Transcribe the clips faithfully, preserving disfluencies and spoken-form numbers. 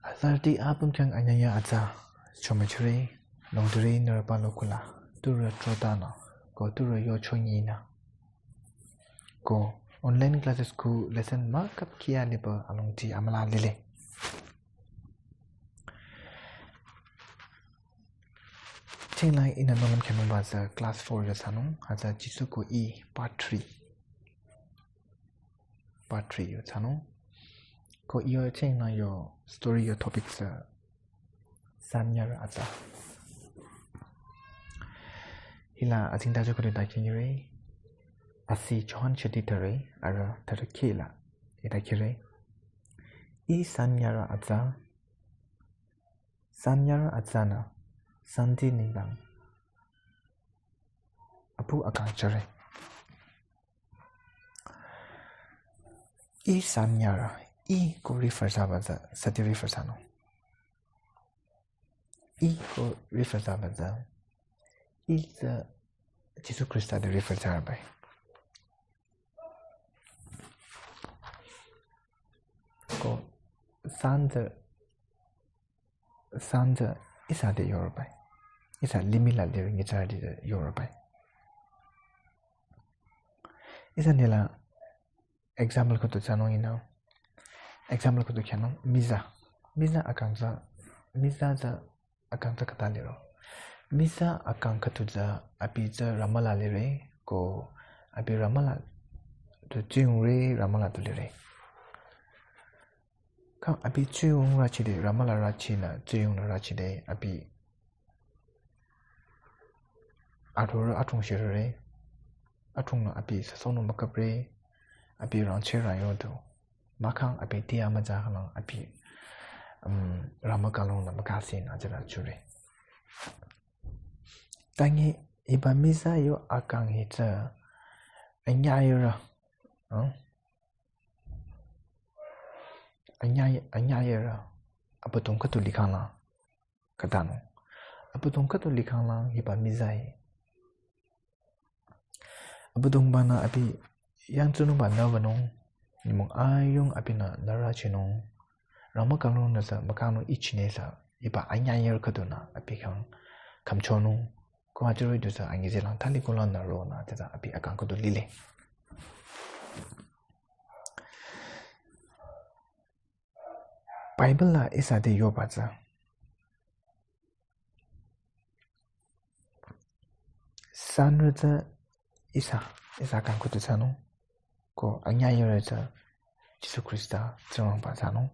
Azarüti apüm khyang anyanya atsa chomechire, longdiri nirüpa lokula, turü trotanü, ko turü yochonyinü, ko online classes ku lesson mükap kia liba alongti amüla lile. Chingla ihnü nohlüm khyünungba tsü class four yo thsanung, hütsü Jisu ko I part three. Part three yo thsanung. Ko iyo chingla yo story yo topic tsü sanyarü atsa. Hila azingda jokuri dakhingire. Asi Johan shidi thare, arüh thare kila idakhire. I sanyarü atsa, sanyarü atsanü, santi nengdang apu akang chore. I sanyarü, I ko refer thsaba tsü, süti refer thsanung. I ko refer thsaba tsü, I tsü Jisu Khrista te refer thsarübai. Ko san tsü, san tsü ihsa te yorübai. Ihsa limih la lirü nyitsarüti te yorübai. Ihsa nila example khüdu thsanung inü. Example khüdu khyünung miza. Miza akang tsü, miza tsü akang tsü khüta liro. Miza akang khüdu tsü abi tsü ramüla lire, ko abi ramüla tu tsuyongre, ramüla tu lire. Kang abi tsuyong rachide, ramüla rachinü, tsuyongnü rachide, abi arorü atung shirüre, atungnü abi süsohnung mükapre, abi rangcheh rangyo tu. Mahkhang abi tia mütsa khanglang abi, um, ramükanglongnü mükhasinü tsüla chore. Tangi hiba miza yo akang hi tsü anyayarü, uh, anyay-, anyayarü abüdong khüdu likhangla khütanung. Abüdong khüdu likhangla hiba miza hi. Abüdongbanü abi yangtsunungba nüwünung, nyümong ayung abinü nürü chinung. Ramükanglongnü sü mükhangnung ichinü sü hiba anyayarü khüdunü abi khyang khümchonung. Ko hütsüri du sü anyi zelang thali kulang nü ronü tsü abi akang khüdu lile. Bible la ihsa te yoba tsü sanrü tsü ihsa, ihsa kang khüdu thsanung. Ko anyayarü tsü Jisu Khrista Tsingrangba thsanung.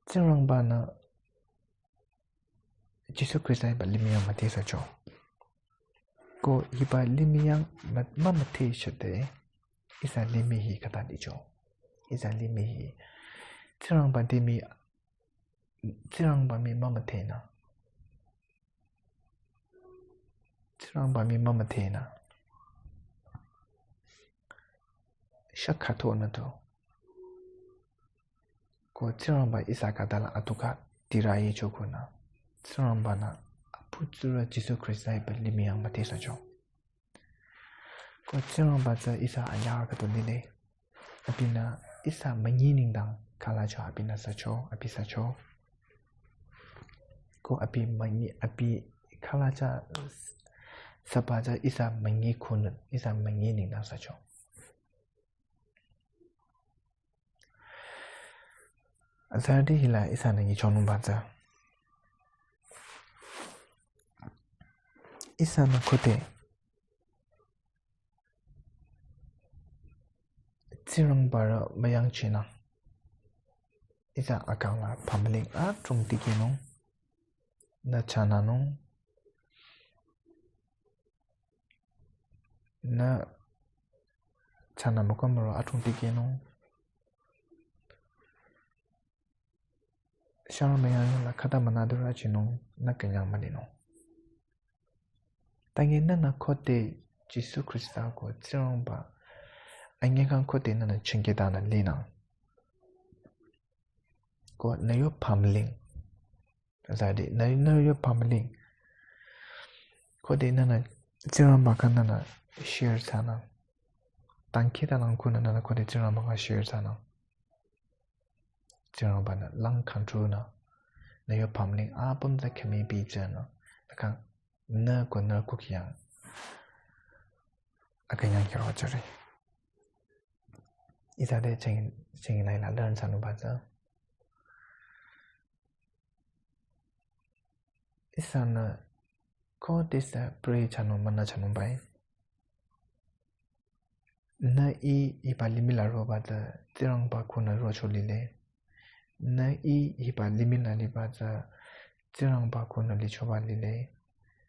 Tsingrangbanü Jisu Khrista hiba limih yang müthehsacho. Ko hiba limih yang mü-, mümüthehshide ihsa limih hi khüta licho. Ihsa limih hi Tsingrangba limih, Tsingrangba mii mümüthehnü. Tsingrangba mii mümüthehnü. Shakhatonü tu. Ko Tsingrangba ihsa khütala atukha tirü yechokonü. Tsingrangbanü apu tsurü Jisu Khrista hiba limih yang müthehsacho. Ko Tsingrangba tsü ihsa anyayarü khüdu lile. Abinü ihsa münyi nengdang khalacho abinü sücho, abi sücho. Ko abi münyi, abi khalacho süba tsü ihsa münyi khunü, ihsa münyi nengdang sücho. Azarüti hila ihsanü nyichonungba tsü. Ihsanü khode Tsingrangbarü müyangchinü. Ihsa akang la pümling adrong tikehnung. Nü chananung. Nü chanü mükoh müro adrong tikehnung. Sharü müyang la khüta münüdu rüchinung, nü künyang mülinung. Tangi nünü khode Jisu Khrista ko Tsingrangba anyekang khode nünü chingketanü linang. Ko nü yo pümling. Azarüti, nü, nü yo pümling. Khode nünü Tsingrangba khyang nünü share thsanü. Dangkhidangnang kunü nünü khode Tsingrangba khyang share thsanü. Tsingrangba nü lang kangtru nü, nü yo pamling apüm tsü khemi bi tsü nü, nü kang nü ko nü kukyang akünyang kiro jüre. Ihsa te cheng, cheng nai la learn thsanungba tsü. Ihsanü khodesü pray thsanung münü thsanungbai. Nü ih hiba limih la roba tsü Tsingrangba kuh nü rocho lile. Nü ih hiba limih la liba tsü Tsingrangba kuh nü lichoba lile.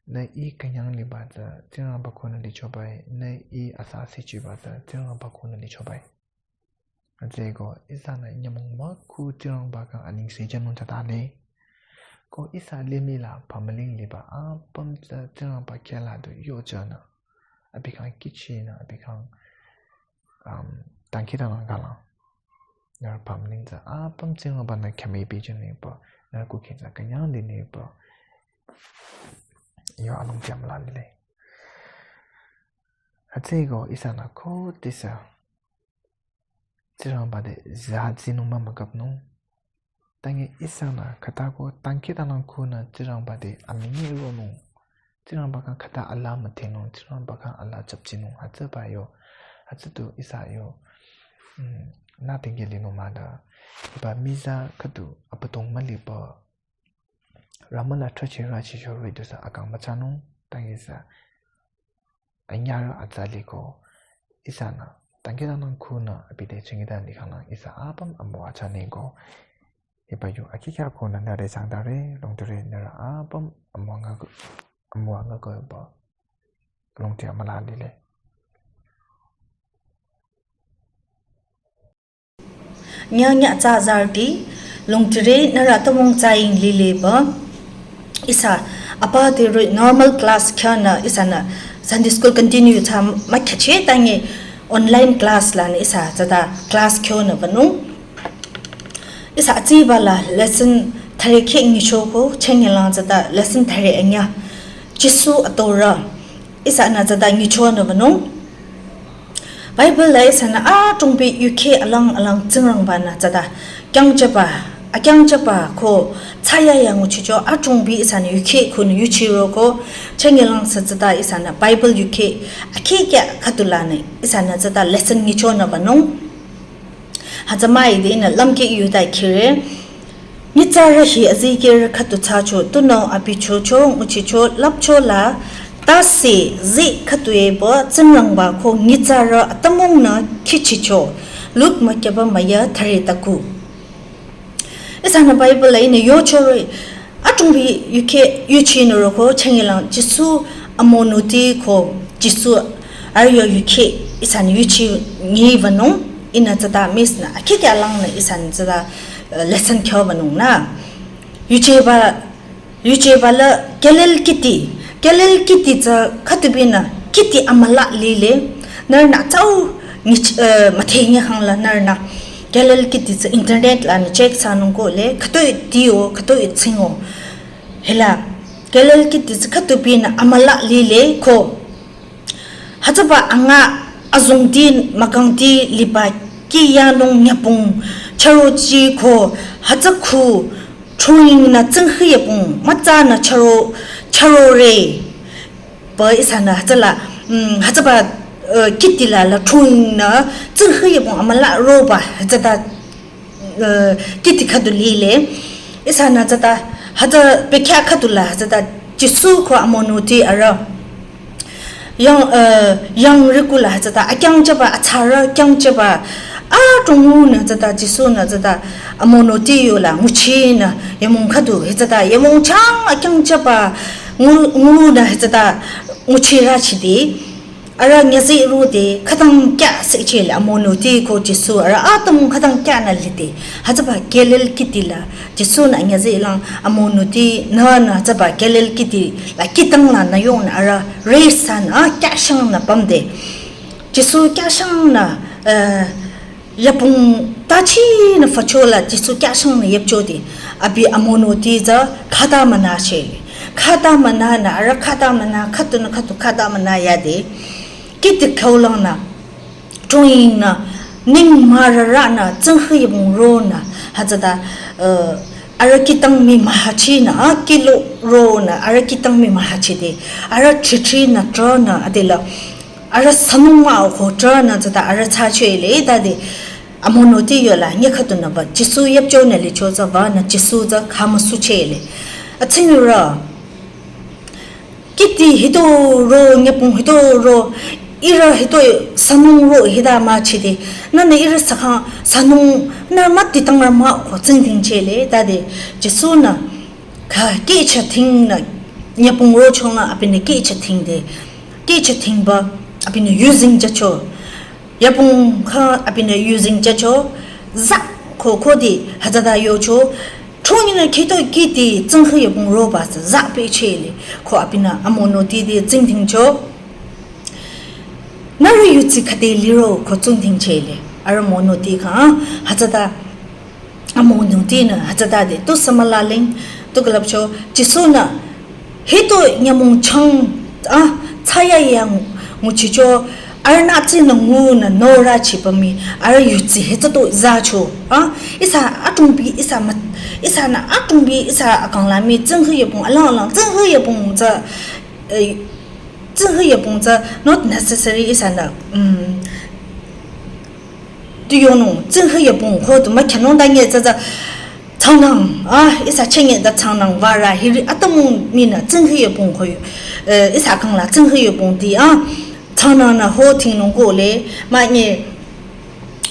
Nü ih künyang liba tsü Tsingrangba kuh nü lichobai. Nü ih asa sichiba tsü Tsingrangba kuh nü lichobai. Hütsüeko ihsanü nyümong mükhu Tsingrangba khyang anengse jünung thsatale. Ko ihsa limih la pamling liba apüm tsü Tsingrangba khyala du yojünü, abi khyang kihchinü, abi khyang, um, dangkhidangnang khülang. Nührü pamling tsü apüm Tsingrangba nü khemi bi jünung pü, nührü kukyang tsü künyang dinung pü, yo alongdi amüla lile. Hütsüeko ihsanü khodesü Tsingrangba te züdsinung mümükapnung. Tangi ihsanü khüta ko dangkhidangnang khunü Tsingrangba te amünyi ronung. Tsingrangba khyang khüta alaa müdhenung, Tsingrangba khyang alaa chapchinung, hütsüba yo, hütsü du ihsa yo, mm, nü dikeh linung mah ta. Hiba miza khüdu abüdong müliba, ramüla thrachi rachi shorü dusü akang müthsanung, tangi sü anyarü atsa liko, ihsanü dangkhidangnang khunü abi te chingida likhanglang ihsa apüm amüwa thsaniko. Hiba yu akhikya khunü nührü sangtare, longtare nührü apüm amüwa ngako, amüwa ngakoba longti amüla lile. Nyanya tsazarüti, longtire nührü atümung tsaying lileba. Ihsa apa te roh-i normal class khyünü ihsanü Sunday school continue thsa mükhyüche, tangi online class lanü ihsa tsüta class khyünü banung. Ihsa atsiba la lesson thüre khe nyichoko, chenyelang tsüta lesson thüre anyüh, Jisu atorü. Ihsanü tsüta nyichonü banung. Bible la ihsanü adrongbi yukhi alang alang Tsingrangba nü tsüta kyangjüba, akyangjüba ko thsayaya nguchicho adrongbi ihsanü yukhi khunü yuchiroko, chenyelang sü tsüta ihsanü Bible yukhi akhikya khüdu lanü ihsanü tsüta lesson nyichonü banung. Hütsü mah-i te ihnü lümkhi yuta khire. Nyitsarü hi azikehrü khüdu thsacho, tunüo abi chocho, nguchicho, lüpcho la, tase zeh khüdu epü Tsingrangba ko nyitsarü atümungnü khichicho. Luk mükyüba müyü thüre taku. Ihsanü Bible la ihnü yochore, adrongbi yukhi yuchinü roko, chenyelang Jisu amonuti ko Jisu arüh yo yukhi ihsanü yuchi nyibanung, ihnü tsüta miss nü akhikya langnü ihsanü tsüta, uh, lesson khyübanung nü. Yujeba, yujeba la Galil kiti, Galil kiti tsü khütubinü kiti amüla lile, nührünü tsau nyi, uh, müdhengi khangla nührünü Galil kiti tsü internet lanü check thsanung kohle, khütoi tiyo, khütoi tsingo. Hila, Galil kiti tsü khütubinü amüla lile ko. Hütsüba anga azongdi mükangdi liba kih yanung nyübong chürochi ko hütsü khu throyingnü tsingkhi yapong mütsanü chüro, chürore. Pü ihsanü hütsüla, mm, hütsüba, uh, kiti la la throyingnü tsingkhi yapong amüla roba hütsüta uh, kiti khüdu lile. Ihsanü tsüta, hütsü bekhyah khüdu la, tsüta Jisu ko amonuti arüh. Yang, uh, yang rikula tsüta, akyangjüba, atsarü kyangjüba, adrongnü tsüta, Jisu nü tsüta, amonuti yola, nguchinü, yamung khüdu, tsüta, yamung chang akyangjüba, ngu, ngunü tsüta, nguchirü chidi. Arüh nyüzeh rode khütang kya sechele amonuti ko Jisu arüh atümung khütang kyanü lide. Hütsüba Galil kiti la Jisu nü nyüzeh lang amonuti nünü hütsüba Galil kiti la kitang lanü yongnü arüh race thsanü kyashangnü pümde. Jisu kyashangnü, eh, yapong tachinü fücho la Jisu kyashangnü yüpchode, abi amonuti tsü khüta münüchele. Khüta mününü, arüh khüta münü, khüdunü khüdu khüta münü yade. Kiti khaulangnü, throyingnü, ning mürürünü, tsingkhi yapong ronü, Hütsüta, uh, arüh kitang mi mahachi nü, ah, kilo ro nü, arüh kitang mi mahachi de, arüh chichi nü tro nü, adela, arüh sanung ma ko tro nü, tsüta arüh cha chele, ta de, amonoti yola, nye khatu nü ba, Jisu yap cho nü le cho za ba nü, Jisu za kama su chele. Atsing ra, kiti hito ro, nyapung hito ro, ira hito sanung ro hita ma chide. Nana ira sakha sanung na mati tang ra ma ko tsing ting chele, ta de, Jisu na, ka ke cha ting na, nyapung ro chong na, apine ke cha ting de, ke cha ting ba, apine using cha cho. Yapung kha apinü using chacho, za ko ko di hütsüta yocho, chungi nü khito kiti tsingkhe yapung roba za pe chele, ko apinü amonoti di tsingdhingcho. Nührü yutsi khüde liro ko tsingdhing chele, arüh monoti kha, hütsüta amonoti nü hütsüta de tu samala ling tu külüpcho Jisu nü hito nyamong chang, ah, tsaya yang nguchicho arüh nü tsi nü ngu nü nora chipami arüh yutsi hitsü to zacho, ah, ihsa atungbi ihsa mat, ihsa nü atungbi ihsa akang la mi tsingkhe yapong alang alang tsingkhe yapong za, eh, tsingkhe yapong za not necessary ihsa nü, um, tu yonung, tsingkhe yapong ko tu ma kyanung da nye za za, changnang, ah, ihsa chenge da changnang vara, hiri atamung mi nü, tsingkhe yapong ko, eh, ihsa kang la, tsingkhe yapong di, ah, changnang nü ho tingnung ko le, ma nye,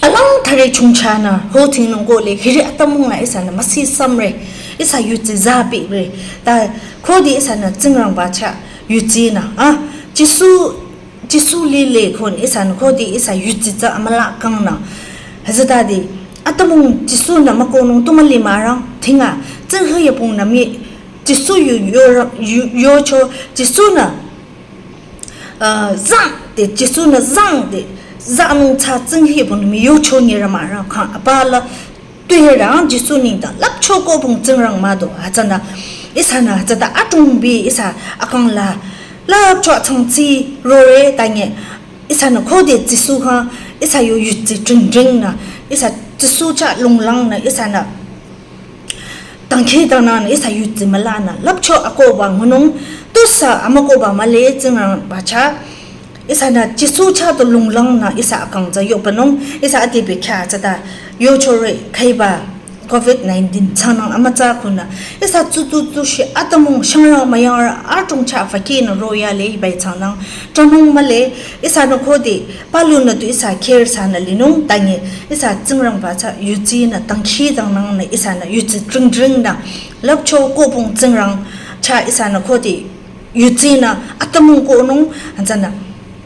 alang thare chungcha nü, ho tingnung ko le, hiri atamung nü, ihsa nü, masi samre, ihsa yutsi za pi re, ta, ko di ihsa nü, tsingrangba cha, yutsi nü, ah, Jisu, Jisu lile khon ihsa nü khodi ihsa yutsi tsü amüla kang nü. Hütsüta di, atamung Jisu nü mükohnung tu müli mürang, tinga, tsingkhe yapong nü mi, Jisu yu, yu, yu, yocho, Jisu nü, uh, zang, de, Jisu nü zang, de, zang nung cha tsingkhe yapong nü mi yocho nyera mürang, kang, apa la, tu herang Jisu nengdang, lüpcho ko pung tsingrang ma do, hütsünü, ihsa nü, hütsüta atungbi, ihsa akang la, lüpcho changtsi, rore, ta nye, ihsa nü khode Jisu kha, ihsa yo yutsi tring tring nü, ihsa Jisu cha lunglang nü, ihsa nü, dangkhidangnang nü, ihsa yutsi müla nü, lüpcho akohba ngunung, tu sa amükohba mühle tsingrangba cha, ihsa nü Jisu cha tu lunglang nü ihsa akang za yopanung, ihsa ati bi kya tsüta yochore khaiba covid nineteen changnang amütsa khunü, ihsa tsu tsu tsu shi atamung shangrang müyangrü atung cha faki nü roya le hibai changnang, changnung mühle, ihsa nü khode, palu nü tu ihsa care sa nü linung, ta nye, ihsa tsingrangba cha yutsi nü dangkhidangnang nü ihsa nü yutsi tring tring nü, lüpcho ko pung tsingrang cha ihsa nü khode, yutsi nü atamung kohnung, hütsünü.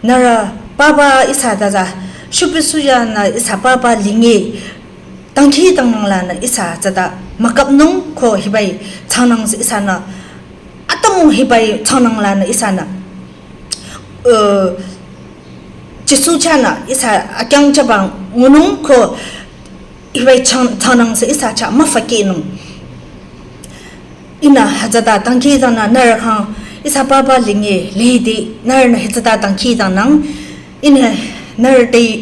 Nührü papa ihsa da za, shupi suya nü ihsa papa linge, dangkhidangnang la nü ihsa tsüta mükapnung ko hibai changnang ihsa nü, atamung hibai changnang la nü ihsa nü, uh, Jisu cha nü ihsa akyang chaba ngunung ko hibai chang, changnang ihsa cha müfakinung. Ihnü hütsüta dangkhidangnang nührü kha, ihsa papa linge, lidi, nührünü hütsüta dangkhidangnang, ihnü nührü te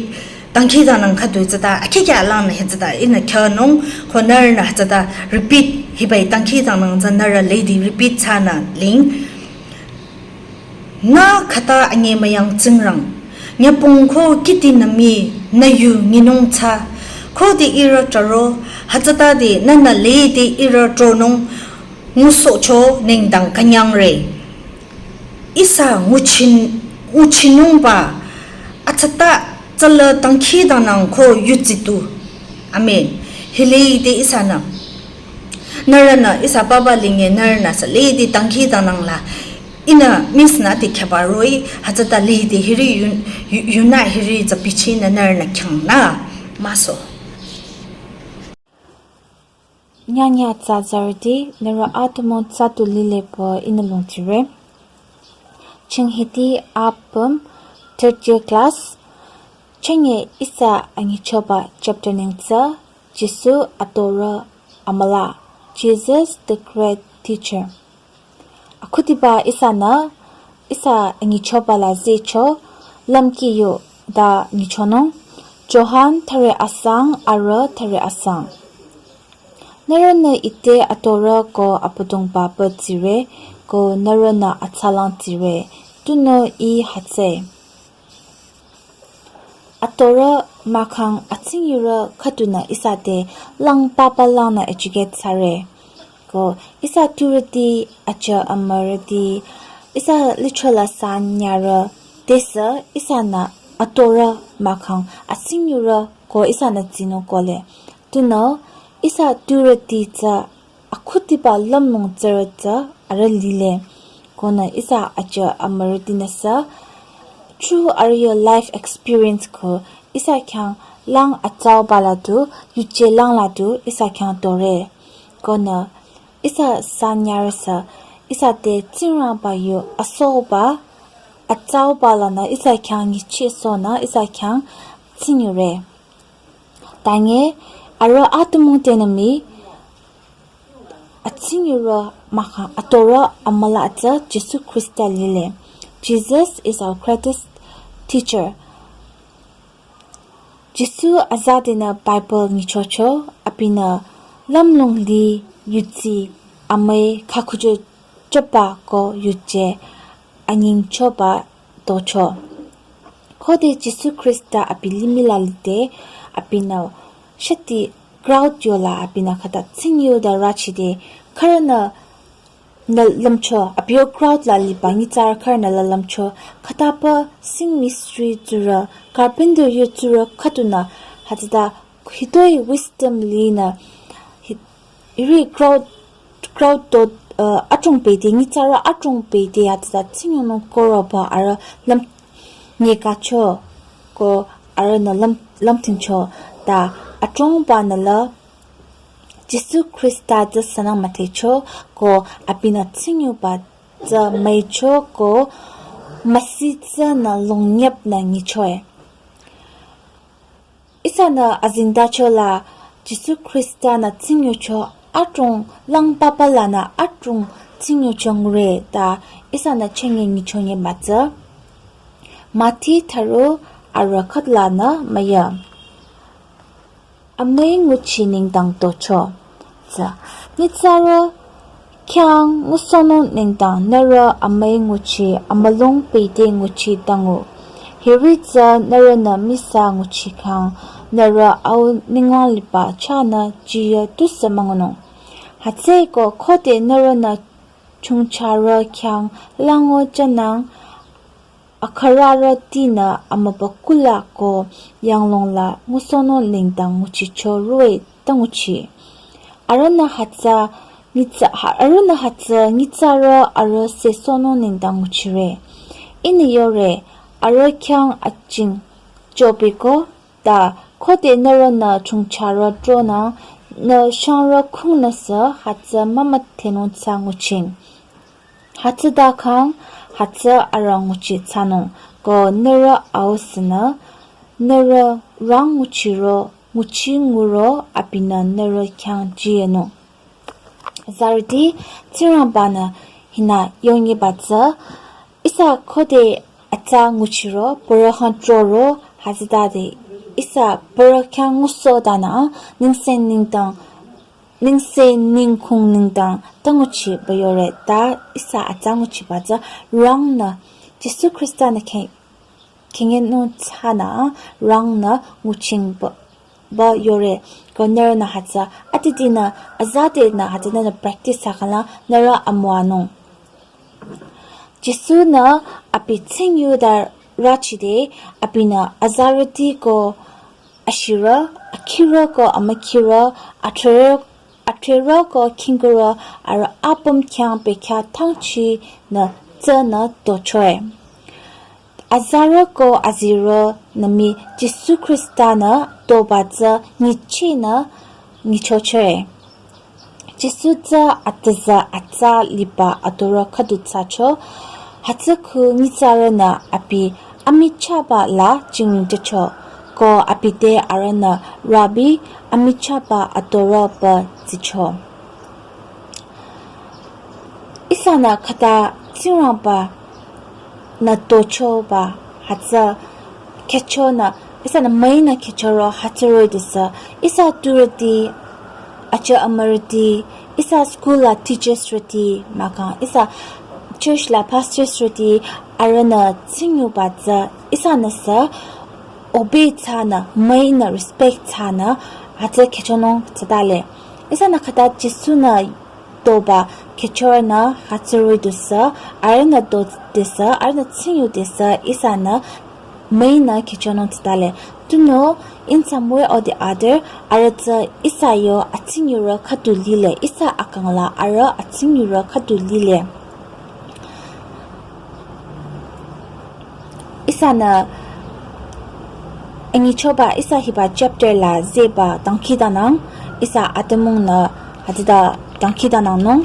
dangkhidangnang khüdu tsüta, akhi kya lang nü hütsüta, ihnü kyanung, ko nührünü hütsüta repeat, hibai dangkhidangnang tsü nührü lidi repeat chanü ling. Nü khüta anyi müyang tsingrang, nyapung ko kiti nü mi nü yu nyinung tsü, khode ihrü charo, hütsüta di nünü lidi ihrü chonung ngusohcho nengdang künyangre. Ihsa nguchin, nguchinungba, atsata tsüla dangkhidangnang ko yutsi tu. Amen. Hilide ihsa nü. Nührünü ihsa papa linge nührünü sa lidi dangkhidangnang la. Ihnü miss nü ti khyaba roh-i hütsüta lidi hiri yun, yu, yunü hiri za bichi nü nührünü khyang nü. Müso. Nyanya tsü zarüti nührü atümung tsü tu lile pü ihnü lungchire. Ching hiti apüm third year class. Chenge ihsa anyichoba chapter neng tsü Jisu atorü amüla, Jesus the great teacher. Akhudiba ihsanü, ihsa nyichoba la zicho, lümki yu da nyichonung, Johan thüre asang, arüh thüre asang. Nührünü ite atorü ko Abüdongba pü tsire, ko nührünü atsalang tsire, tunüo I hütsüe. Atorü mahkhang atsing yurü khüdunü ihsa te lang papa langnü educate thsare. Ko ihsa turüti, aja amürüti, ihsa lichola sanyarü, tesü ihsanü atorü mahkhang atsing yurü ko ihsanü tsinung kohle. Tunüo ihsa turüti tsü akhudiba lümlong tsürü tsü arüh lile. Konü ihsa aja amürütinüsü through arüh yo life experience ko ihsa khyang lang atsauba la du, yuje lang la du ihsa khyang tore. Konü ihsa sanyarüsü ihsa te Tsingrangba yo asoba atsauba lanü ihsa khyang nyichehsohnü ihsa khyang tsing yure. Tange arüh atümung tenü mii atsing yurü mahkhang atorü amüla tsü Jisu Khrista lile. Jesus is our greatest teacher. Jisu azadenü Bible nyichocho, abinü lümlong li, yudsi, amüi, khakhucho choba ko yuje anyingchoba tocho. Khode Jisu Khrista abi limih la lide, abinü shati crowd yola abinü khüta tsing yu da rachide, khürünü nü lümcho, abi yo crowd la liba nyitsarü khürünü la lümcho, khütapü sing mistri tsurü, carpenter yo tsurü khüdunü hütsüta hitoi wisdom linü hi-, hiri crowd, crowd to, uh, adrong pede, nyitsarü adrong pede hütsüta tsing yunung koroba arüh lüm nyekacho ko arühnü lüm, lümtingcho ta adrongbanü la Jisu Khrista tsü sünang müdhecho ko abinü tsing yuba tsü müicho ko müsi tsünü longnyüpnü nyichoe. Ihsanü azengtacho la Jisu Khrista-nü tsing yucho adrong lang papa lanü adrong tsing yucho ngure ta ihsanü chenge nyichonye mütsü. Mati tharo arüh khüdlanü müya. Amüi nguchi nengdang tocho. Tsü, nyitsarü khyang ngusohnung nengdang nührü amüi nguchi amülung pede nguchi tangu. Hiri tsü nührünü misa nguchi khang nührü au ninglang liba chahnü jiye tusü müngunung. Hütsüeko khode nührünü chongcharü khyang lango jünang akhararütinü amübükuh la ko yanglong la ngusohnung nengdang nguchicho roh-i ta nguchi. Arühnü hütsü nyitsa-, ha-, arühnü hütsü nyitsarü arüh sesohnung nengdang nguchire. Ihnü yore, arüh khyang ajing jobiko ta khode nührünü chongcharü tronü nü shangrü khungnüsü hütsü mümüdhenung tsü nguching. Hütsüta khang hütsü arüh nguchi thsanung ko nührü au sünü nührü rang nguchiro nguchi nguro abinü nührü khyang jiyenung. Azarüti, Tsingrangba-nü hinü yonyiba tsü ihsa khode atsa nguchiro pürü khang troro hütsütade ihsa pürü khyang ngusohtanü ningse nengdang ningse ningkung nengdang ta nguchiba yore ta ihsa atsa nguchiba tsü rangnü Jisu Khrista-nü khe-, khengenung thsanü rangnü nguchingba, ba yore ko nührünü hütsü atidinü azadenü hütsünü practice thsakhangla nührü amüwanung. Jisu-nü abi tsing yuda rachide abinü azarüti ko ashirü, akhirü ko amükhirü, atrerü, atrerü ko khingkurü, arüh apüm khyang bekhyah thangchinü tsünü tochoe. Azarü ko azirü nü mii Jisu Khrista-nü toba tsü nyichehnü nyichochoe. Jisu tsü atüzü atsa liba atorü khüdu thsacho, hütsü khu nyitsarünü abi amichahba la jingdhingcho, ko abi te arühnü Rabi amichahba atorü pü tsicho. Ihsanü khüta Tsingrangba-nü tochoba hütsü khechonü, ihsanü müinü khechoro hütsü roh-i dusü, ihsa turüti acha amürüti, ihsa school la teachers rüti, mahkhang ihsa church la pastors rüti, arühnü tsingyuba tsü, ihsanü sü obey thsanü, müinü respect thsanü, hütsü khyüchonung tsütale. Ihsanü khüta Jisu-nü toba khyüchonü hütsüri dusü, arühnü to desü, arühnü tsingyu desü, ihsanü müinü khyüchonung tsütale. Tunüo, in some way or the other, arüh tsü ihsa yo atsingyurü khüdu lile, ihsa akang la arüh atsingyurü khüdu lile. Ihsanü anyichoba ihsa hiba chapter la zehba dangkhidangnang, ihsa atümungnü hütsüta dangkhidangnangnung.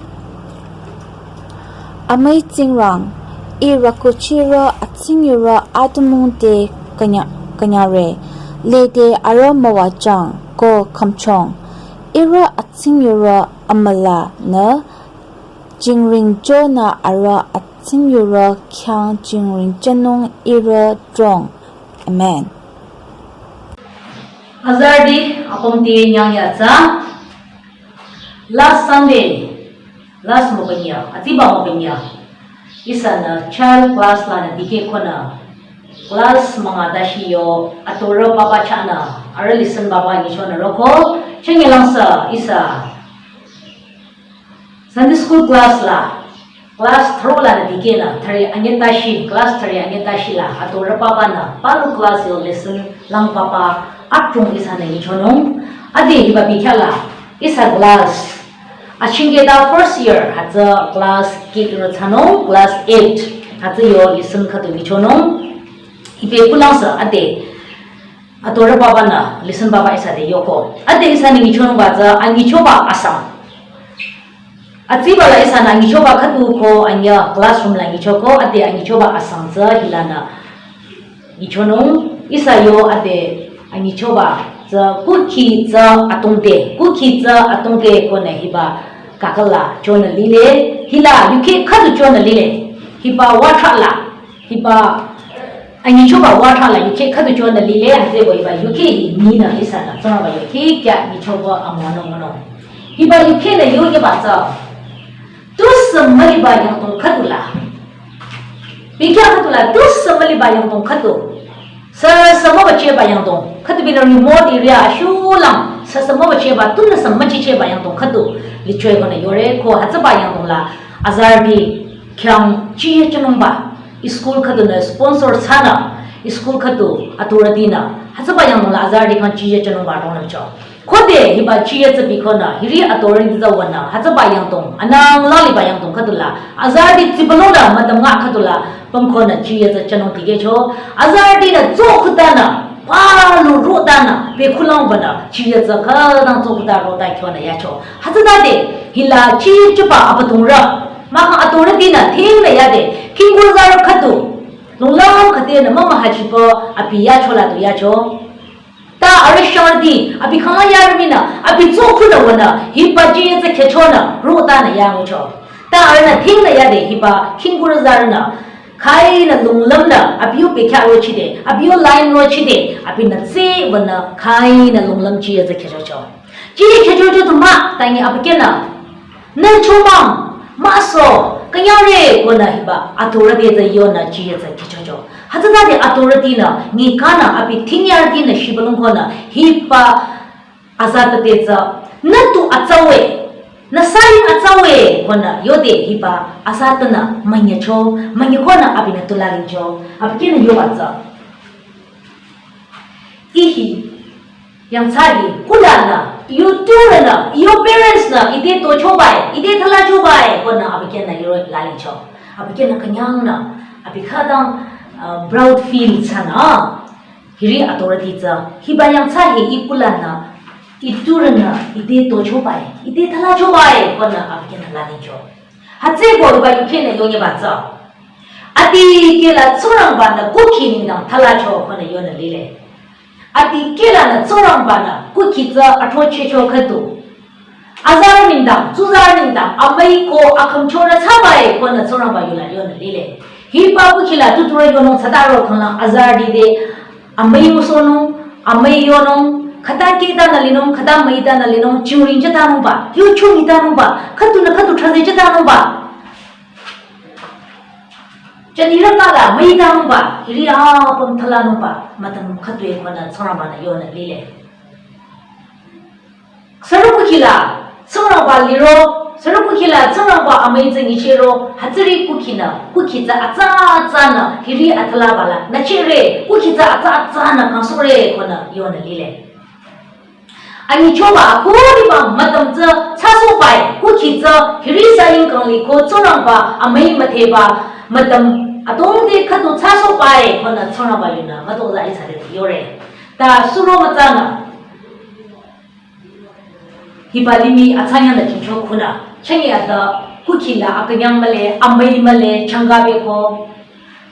Amüi Tsingrang, ihrü kuchirü atsingyurü atümung te künya-, künyangre, lede arüh müwajüng ko khümchong. Ihrü atsingyurü amülanü jingring jonü arüh atsingyurü khyang jingring jünung ihrü drong. Amen. Azarüti, apüm te nyangya tsü. Last Sunday, last mokanya, atsiba mokanya, ihsanü child class lanü dikeh konü, class münga tashi yo, atorü papa chahnü, arüh lesson papa nyichonü roko, chengi langsa, ihsa Sunday school class la, class thro lanü dikehnü, thre anyü tashi, class thre anyü tashi la, atorü papanü, palu class yo lesson lang papa, atrung ihsanü nyichonung, ade hiba bikhala, ihsa class, achingketa first year, hütsü class kik ro thsanung, class eight, hütsü yo lesson khüdu nyichonung, ibe kulangsa, ade, atorü papanü, lesson papa ihsa te yoko. Ade ihsanü nyichonungba tsü, anyichoba asang. Atsiba la ihsanü anyichoba khüdu ko anyü classroom la nyichoko, ade anyichoba asang tsü hilanü nyichonung, ihsa yo ade anyichoba tsü kukhi tsü atongte, kukhi tsü atongte konü hiba kakala chonü lile, hila yukheh khüdu chonü lile, hiba watrah la, hiba anyichoba watrah la yukheh khüdu chonü lile, hütsüko hiba yukheh hi ninü ihsanü, tsünaba yukheh kya nyichoba amüwanung ngunung. Hiba yukheh nü yo yeba tsü. Tusü müliba yangdong khüdu la. Bikya khüdu la, tusü müliba yangdong khüdu. Sü, sü mübacheba yangdong. Khüdu binü remote area ashulang. Sü, sü mübacheba, tunü sü müchicheba yangdong khüdu. Lichoi konü yore ko hütsüba yangdong la. Azarüti khyang chiye chinungba. School khüdunü sponsor thsanü. School khüdu atorütinü. Hütsüba yangdong la azarüti khyang chiye chinungba rongnümcho. Khode hiba chiye tsü bikonü, hiri atorüti tsü wanü, hütsüba yangdong, anang laliba yangdong khüdu la, azarüti tsibalo la, madam nga khüdu la, pümkonü chiye tsü chanung tikehcho, azarütinü tsokhutanü, palu rotanü, bekhulang banü, chiye tsü khütang tsokhuta rota kyonü yacho. Hütsütade, hila chiye chuba abatungrü, mahkhang atorütinü, thingnü yade, khingkurüzarü khüdu, lunglam khüdenü, mama hachibo, abi yacho la du yacho. Ta arüh shangrüti, abi khangla yarüminü, abi tsokhu la wanü, hiba chiye tsü khechonü, rotanü yangucho. Ta arühnü thingnü yade, hiba khingkurüzarünü, khainü lunglamnü, abi yo bekya rochide, abi yo line rochide, abinü tse wanü, khainü lunglam chiye tsü khechocho. Chiye khechocho tu mah, tangi abi kenü, nü chomang, maso, künyangre konü hiba, atorüti tsü yonü chiye tsü khechocho. Hütsütade atorütinü, nyi kanü abi thingyarütinü shibalung konü, hiba azatate tsü, nü tu atsawe, nü saling atsawe konü, yode hiba azatanü, münyecho, münye konü abinü tulalingcho, abi kenü yoba tsü. Ihi, yangthsa hi, kulanü, iyo turünü, iyo parents nü, ite tochobae, ite thalachobae, konü abi kenü yoro lalingcho. Abi kenü künyangnü, abi khütang, uh, proud feel thsanü, hiri atorüti tsü, hiba yangthsa hi i kulanü, i turünü, ite tochobae, ite thalachobae, konü abi kenü lalingcho. Hütsüko hiba yukhenü yonyeba tsü. Adikehla Tsingrangbanü kukhi nengdang thalacho konü yonü lile. Adikehlanü Tsingrangbanü kukhi tsü athrochehcho khüdu. Azarü nengdang, tsuzarü nengdang, amüi ko akhümchonü thsabae konü Tsingrangba yola yonü lile. Hiba kukhi la tuturü yonung thsataro khangla azarüti te amüi ngusohnung, amüi yonung, Khüta kehtanü linung, khüta müitanü linung, chingring jütanungba, yucho nyitanungba, khüdunü khüdu thraze jütanungba. Jünirü kala müitanungba, hiri apüm thalanungba, mütüm khüdu-e konü Tsingrangba-nü yonü lile. Sürü kukhila, Tsingrangba liro, sürü kukhila, Tsingrangba amüi tsü nyichehro, hütsüri kukhinü, kukhi tsü atsa atsanü, hiri athalaba la, nyichehre, kukhi tsü atsa atsanü, kangsohre, konü yonü lile. Anyichoba, khüdiba mütüm tsü, thsasohba-e, kukhi tsü, hiri saying kangli ko, Tsingrangba amüi müdheba, mütüm, adongde khüdu thsasohba-e, konü Tsingrangba yunü, mütozah ihsa te yore. Ta suro mütsanü, hiba limih atsa nyangnü jingcho khunü. Chünye ata kukhila akünyang mühle, amüi mühle, changka beko.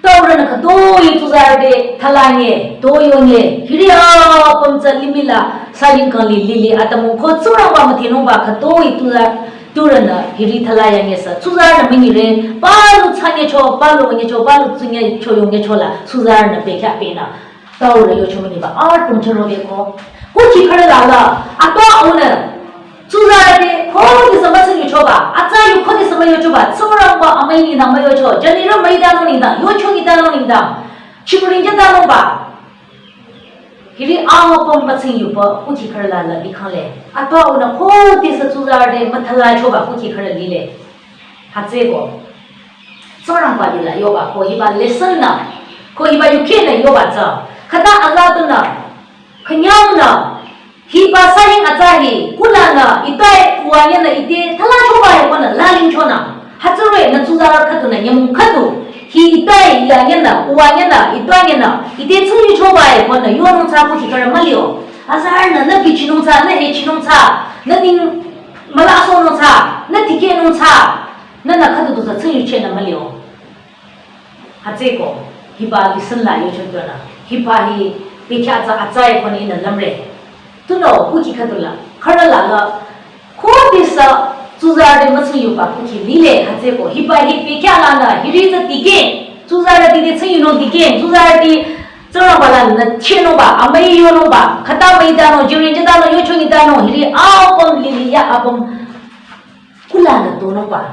Taurünü khütoi tsuzarü te thalanye, toyonye, hiri apüm tsü limih la saying kangli lile atümung ko Tsingrangba müdhenungba khütoi tsuza, taurünü hiri thalayanye sü. Tsuzarünü münyire, palu thsanyecho, palu wünyecho, palu tsunyecho yonyecho la, tsuzarünü bekhyah penü. Taurü yocho münyiba, atümung chüro beko. Kukhi khürü lala, ata aunü. Tsuzarü te, khodesü mütsing yuchoba, atsa yu khodesü müyochoba, Tsingrangba amüi nengdang müyocho, jünirü müitanung nengdang, yucho nyitanung nengdang, chingring jütanungba. Hiri apüm mütsing yuba, kukhi khürü lala likhangle. Ata aunü khodesü tsuzarü te müthalachoba, kukhi khürü lile. Hütsüeko. Tsingrangba lila yoba ko hiba lesson nü, ko hiba yukheh nü yoba tsü. Khüta aza tunü, künyangnü, hiba saying atsa hi, kulanü, ite uwanyenü ite, thalachoba-e konü, lalingchonü. Hütsüri nü tsuzarü khüdunü, nyümong khüdu. Hi ite yanyenü, uwanyenü, ite yanyenü, ite tsingyichoba-e konü, yonung tsü kukhi khürü mülio. Azarünü, nü bichinung tsü, nü hechinung tsü, nü ning mülasohnung tsü, nü tikehnung tsü, nünü khüdu du tsü tsingyuchehnü mülio. Hütsüeko, hiba lesson la yocho kyonü. Hiba hi bekhyah tsü atsa-e konü ihnü lümre. Tunüo, kukhi khüdula, khürü lala, khodesü tsuzarü te mütsing yuba kukhi lile hütsüeko. Hiba hi bekhyah lanü, hiri tsü tikeh, tsuzarü te te tsingyunung tikeh, tsuzarü te Tsingrangba lanü chehnungba, amüi yonungba, khüta müitanung, jingring jütanung, yucho nyitanung, hiri apüm lili ya apüm kulanü tonungba.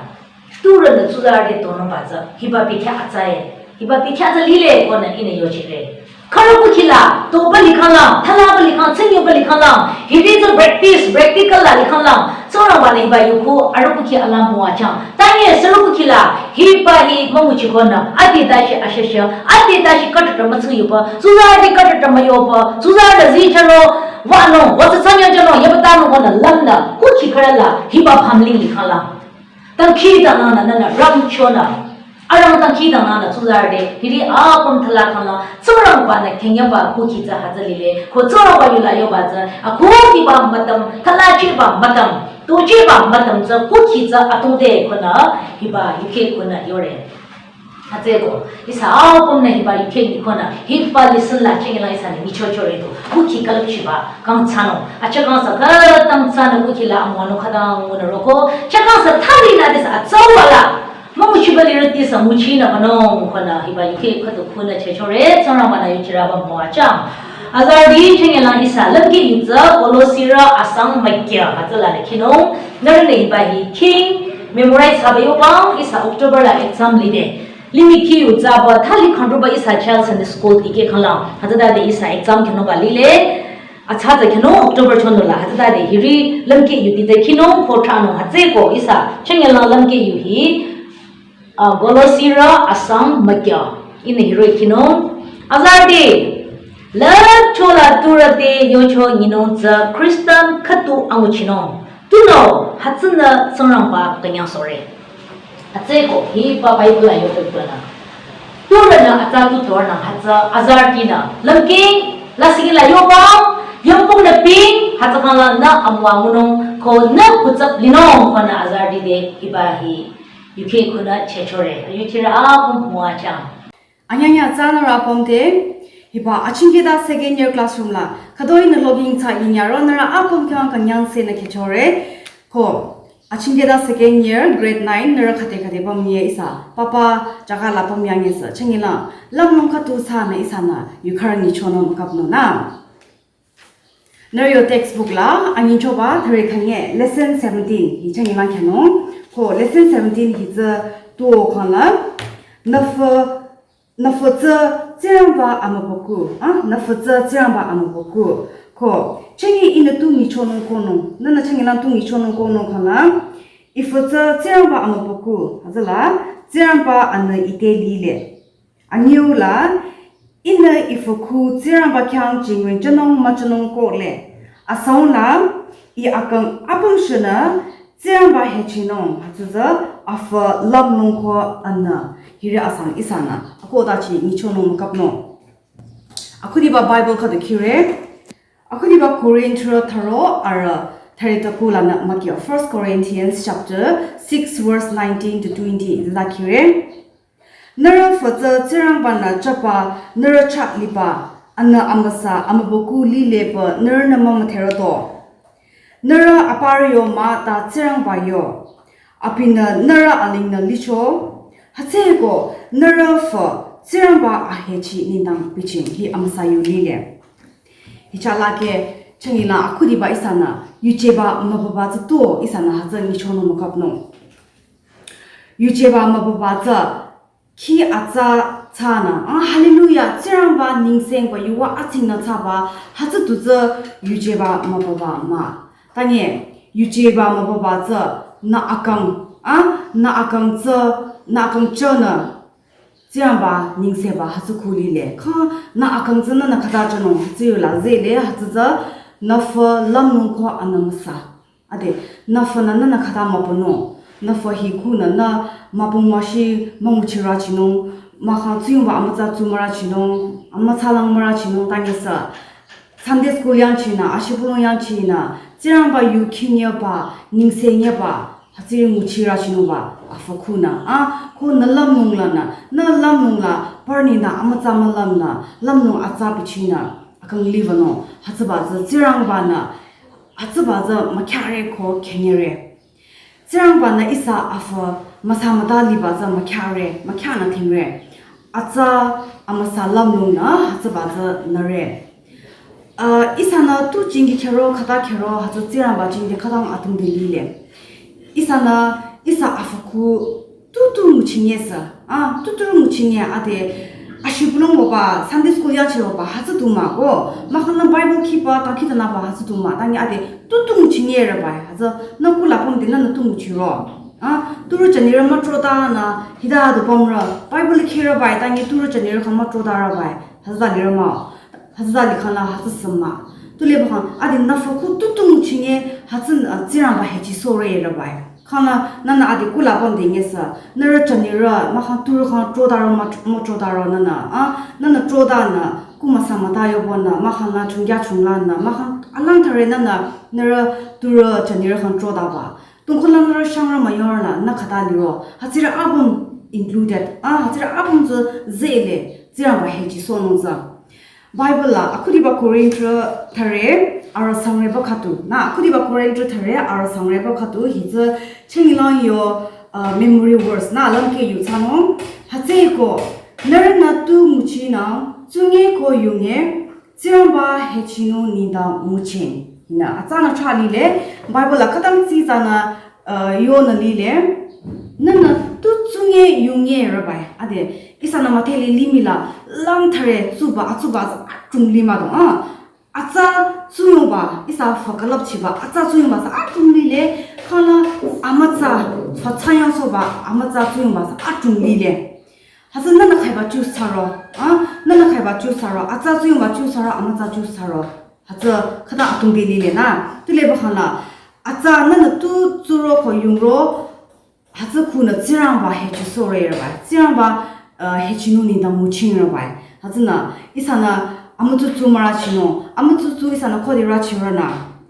Taurünü tsuzarü te tonungba tsü, hiba bekhyah atsa-e, hiba bekhyah tsü lile konü ihnü yochire. Khürü kukhila, toba likhanglang, thalaba likhang, tsingyuba likhanglang, hiri tsü practice, practical la likhanglang, Tsingrangba-nü hiba yukhu, arüh kukhi ala müwajüng. Tanye sürü kukhila, hiba hi münguchi konü, adi dashi ashasha, adi dashi khütata mütsingyuba, tsuzarü te khütata müyoba, tsuzarü te zicharo, wanung, watsü tsanyajünung, yabatanung konü lümnü, kukhi khürü la, hiba pamling likhanglang. Dangkhidangnangnü nünü rangchonü. Arang dangkhidangnangnü tsuzarü te. Hiri apüm thala khangla. Tsingrangba-nü khengyaba kukhi tsü hütsü lile. Ko Tsingrangba yula yoba tsü. Akhudiba mütüm. Thalachehba mütüm. Tochehba mütüm tsü kukhi tsü atungde konü. Hiba yukheh konü yore. Hütsüeko. Ihsa apümnü hiba yukheh nyi konü. Hiba lesson la chengla ihsanü nyichochore to. Kukhi külüpchiba. Kang thsanung. Acha kangsa khütang thsanü kukhila amüwanung khütang ngunü roko. Cha kangsa thali la desa atsauba la. Münguchiba lirüti sü nguchinü banung konü hiba yukheh khüdu khunü chechore, Tsingrangba-nü yuchiraba müwajüng. Azarüti chengla ihsa lümkhi yu tsü Kolosirü asang mükya hütsüla le khinung. Nührünü hiba hi khing memorize thsaba yobang ihsa October la exam lide. Limih kih yu tsüba thali khandruba ihsa Child Sunday School tikeh khanglang. Hütsütade ihsa exam khinungba lile. Atsa tsü khinung October chondola hütsütade hiri lümkhi yu tite khinung khotranung hütsüeko ihsa chengla lümkhi yu hi, ah, Kolosirü asang mükya. Ihnü hiri khinung. Azarüti, lüpchola taurü te yocho nyinung tsü Khristan khüdu anguchinung. Tunüo, hütsünü Tsingrangba künyangsohre. Hütsüeko, hiba Bible la yocho konü. Taurünü atsa tu tornü hütsü azarütinü. Lümkhi, lasih la yobang, yangpung nü ping, hütsü khangla nü amüwa ngunung, ko nü kutsap linung, konü azarüti te, hiba hi, yukheh khunü chechore. Yuchirü apüm müwajüng. Anyanya tsü nührü apüm te, hiba achingkehta second year classroom la, khütoi nü loging tsü inyaro nührü apüm khyang künyangsehnü khyüchore, ko, achingkehta second year grade nine nührü khüde khüde pümnye ihsa, papa jaga la pümyange sü, chengla, langnung khüdu thsanü ihsanü, yukheh nyichonung mükapnung nü. Nührü yo textbook la anyingchoba thüre khanye lesson seventeen hi changila khyano. Ko lesson seventeen hi tsü tuo khangla nüfü nüfü tsü Tsingrangba amübükuh, ah, nüfü tsü Tsingrangba amübükuh. Ko changi ihnü tu nyichonung konung, nünü changi lang tu nyichonung konung khangla ifü tsü Tsingrangba amübükuh, hütsüla Tsingrangba anü ite lile. Anyiu la, ihnü ifü khu Tsingrangba khyang jingwün jünung müjünung kohle. Asang la, ih akang apüm shünü Tsingrangba hechinung, hütsü tsü afü lümlong ko anü. Hiri asang ihsanü akohdachi nyichonung mükapnung. Akhudiba Bible khüdu khire. Akhudiba Korinth thüro arü thüre taku lanü mükyo. First Corinthians chapter six verse nineteen to twenty la khire. Nührü fü tsü Tsingrangba-nü jüba nührü chah liba, anü amüsa amübükuh lile pü nührünü mümüdherüto. Nührü aparü yo mah ta Tsingrangba yo. Abinü nührü alingnü licho. Hütsüeko nührü fü Tsingrangba ahechi nengdang bichieng hi amüsa yu lile. Hicha lake changi la akhudiba ihsanü yujeba mübüba tsü tuo ihsanü hütsü nyichonung mükapnung. Yujeba mübüba tsü khi atsa thsanü, ah, hallelujah, Tsingrangba nyingsengba yuva atsingnü thsaba, hütsü tu tsü yujeba mübüba mah. Tanye, yujeba mübüba tsü nü akang, ah, nü akang tsü, nü akang chonü Tsingrangba nyingseba hütsü khu lile. Kha nü akang tsü nünü khüta chonung hütsü yu la zele, hütsü tsü nüfü lümlong ko anü müsa. Ade, nüfünü nünü khüta mübünung, nüfü hi khunü nü mübü müshi münguchirü chinung, mahkhang tsuyongba amütsa tsu mürü chinung, amütsa lang mürü chinung tanyisü. Sunday school yangchinü, ashibülung yangchinü, Tsingrangba yu khingyeba, nyingsengyeba, hütsüri nguchirü chinungba, afü khunü, ah, khunü lümlong lanü, nü lümlong la, parninü, amütsa mülümnü, lümlong atsa bichinü, akang livanung, hütsüba tsü Tsingrangba-nü, hütsüba tsü mükhyare ko khenyere. Tsingrangba-nü ihsa afü müsa müta liba tsü mükhyare, mükhyana thingre. Atsa amüsa lümlongnü hütsüba tsü nüre. Ah, ihsanü tu jingki khero, khüta khero, hütsü Tsingrangba jingki khütang atümde lile. Ihsanü, ihsa afü khu tutu nguchinye sü. Ah, tutu nguchinye ade, ashibülung waba, Sunday school yangchi waba, hütsü tu mah ko. Mahkhang nü Bible khiba, tangkhitanüba, hütsü tu mah. Tangi ade, tutu nguchinye rübai. Hütsü, nü kula pümde nünü tu nguchiro. Ah, turu chanirü mütrodanü, hita du pümrü. Bible khirübai, tangi turu chanirü kha mütrodarübai. Hütsü lirü mah. Hütsü likhang la hütsü sü mah. Tuleba khang, ade nüfü khu tutu nguchinye, hütsü, ah, Tsingrangba hechi sore rübai. Khangla nünü ade kula pümde nyesü, nührü chanirü, mahkhang turu khang trodarü mah, mütrodarü nünü, ah, nünü trodanü, ku müsa müta yobonü, mahkhang nü chungkya chunglanü, mahkhang alang thare nünü, nührü turu chanirü khang trodaba. Tungkhu la nührü shangrü müyorü la, nü khüta liro, hütsüri apüm included, ah, hütsüri apüm tsü zele, Tsingrangba hechi sonung tsü. Bible la, akhudiba Korinth thare, arü sangreba khüdu. Nü, akhudiba Korinth thare, arü sangreba khüdu, hi tsü chengilang yo, uh, memory verse, nü, lümkeh yu thsanung. Hütsüeko, nührünü tu nguchinang, tsunye ko yunye, Tsingrangba hechinung nengdang nguching. Nü, atsanü chah lile, Bible la khütang tsitsanü, uh, yonü lile, nünü tu tsunye yunye rübai. Ade, ihsanü müdhele limih la lang thare tsuba, atsuba atsa atung li mah dong, ah. Atsa tsuyongba, ihsa fü külüpchiba, atsa tsuyongba sü atung lile, khangla amütsa, fü tsayang soba, amütsa tsuyongba sü atung lile. Hütsü nünü khaiba choose thsaro, ah, nünü khaiba choose thsaro, atsa tsuyongba choose thsaro, amütsa choose thsaro. Hütsü khüta atümde lile nü. Tuleba khangla, atsa nünü tu tsuro ko yungro, hütsü khunü Tsingrangba hechi sore rübai. Tsingrangba, uh, hechinung nengdang nguching rübai. Hütsünü, ihsanü amütsu tsu mürü chinung, amütsu tsu ihsanü khode rü chirünü.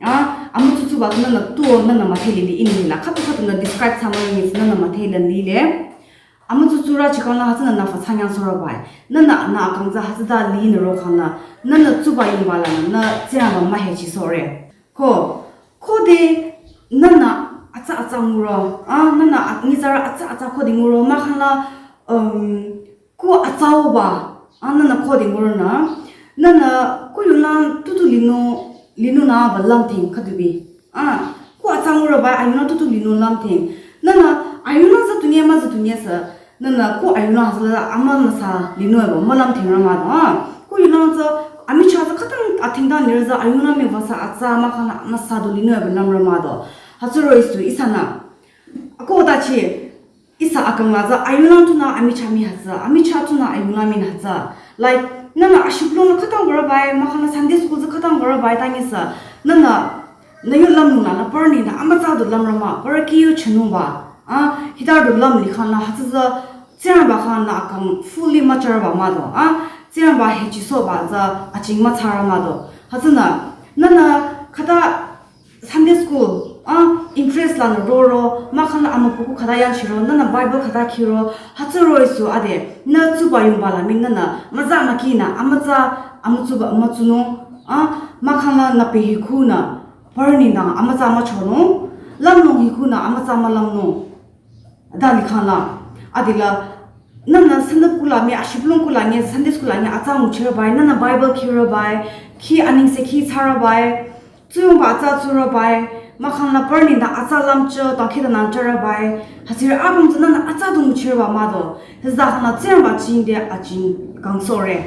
Ah, amütsu tsuba nünü tu nünü müdhele li ini la. Khütu khütu nü describe thsamürü nyisü nünü müdhele lile. Amütsu tsurü chikhangla hütsünü nü fü tsanyang sorübai. Nünü nü akang tsü hütsüta linü rokhangla. Nünü tsuba yungba lanü, nü Tsingrangba mühechi sore. Ko, khode nünü atsa atsa nguro, ah, nünü at-, nyitsarü atsa atsa khode nguro, mahkhangla, um, ku atsa oba, ah, nünü khode nguro nü, nünü ku yunang tutu linung, linung nü ba lümthing khüdu bi. Ah, ko atsa ngurü ba ayunü tutu linung lümthing. Nünü ayunü züdunye müzüdunye sü. Nünü ko ayunü hütsüla ama müsa linung ba mülümthing rü mah do. Ah, ko yunü zü amichah zü khütang athingdang lirü zü ayunü mii wüsa atsa mahkhang amüsa du linung ba lümrü mah do. Hütsü roh-i sü ihsanü. Ako dachi ihsa akang la zü ayunü tunü amichah mii hütsü, amichah tunü ayunü mii hütsü. Like, nünü ashibülung khütang ngurü bai, mahkhang Sunday school zü khütang ngurü bai, tangi sü. Nünü, nü yu lümnung la, nü parü nengdang amütsa du lümrü mah, parü kih yu chinung ba. Ah, hita du lüm likhang la, hütsü zü, Tsingrangba khyang nü akang fully mücharü ba mah do. Ah, Tsingrangba hechisohba zü, aching mücharü mah do. Hütsünü, nünü, khüta Sunday school, ah, interest lanü roro, mahkhang la amübükuh khüta yangchiro, nünü Bible khüta khiro, hütsü roh-i sü ade, nü tsuba yungba la mii nünü, müza mükinü, amütsa, amütsuba, amütsunung, ah, mahkhang la nü pe hikunü, parü nengdang, amütsa müchonung, lümnung hikunü, amütsa mülümnung. Da likhang la, adila, nünü Sunday school la mii, ashibülung school la nyi, Sunday school la nyi, atsa nguchirü bai, nünü Bible khirü bai, kih anengse kih thsarü bai, tsuyongba atsa tsurü bai, mahkhang la parü nengdang atsa lümcho, tangkhi tanang chorü bai, hütsürü apüm zü nünü atsa du nguchirü ba mah do, hütsüta khang la Tsingrangba chingde aching kangsohre.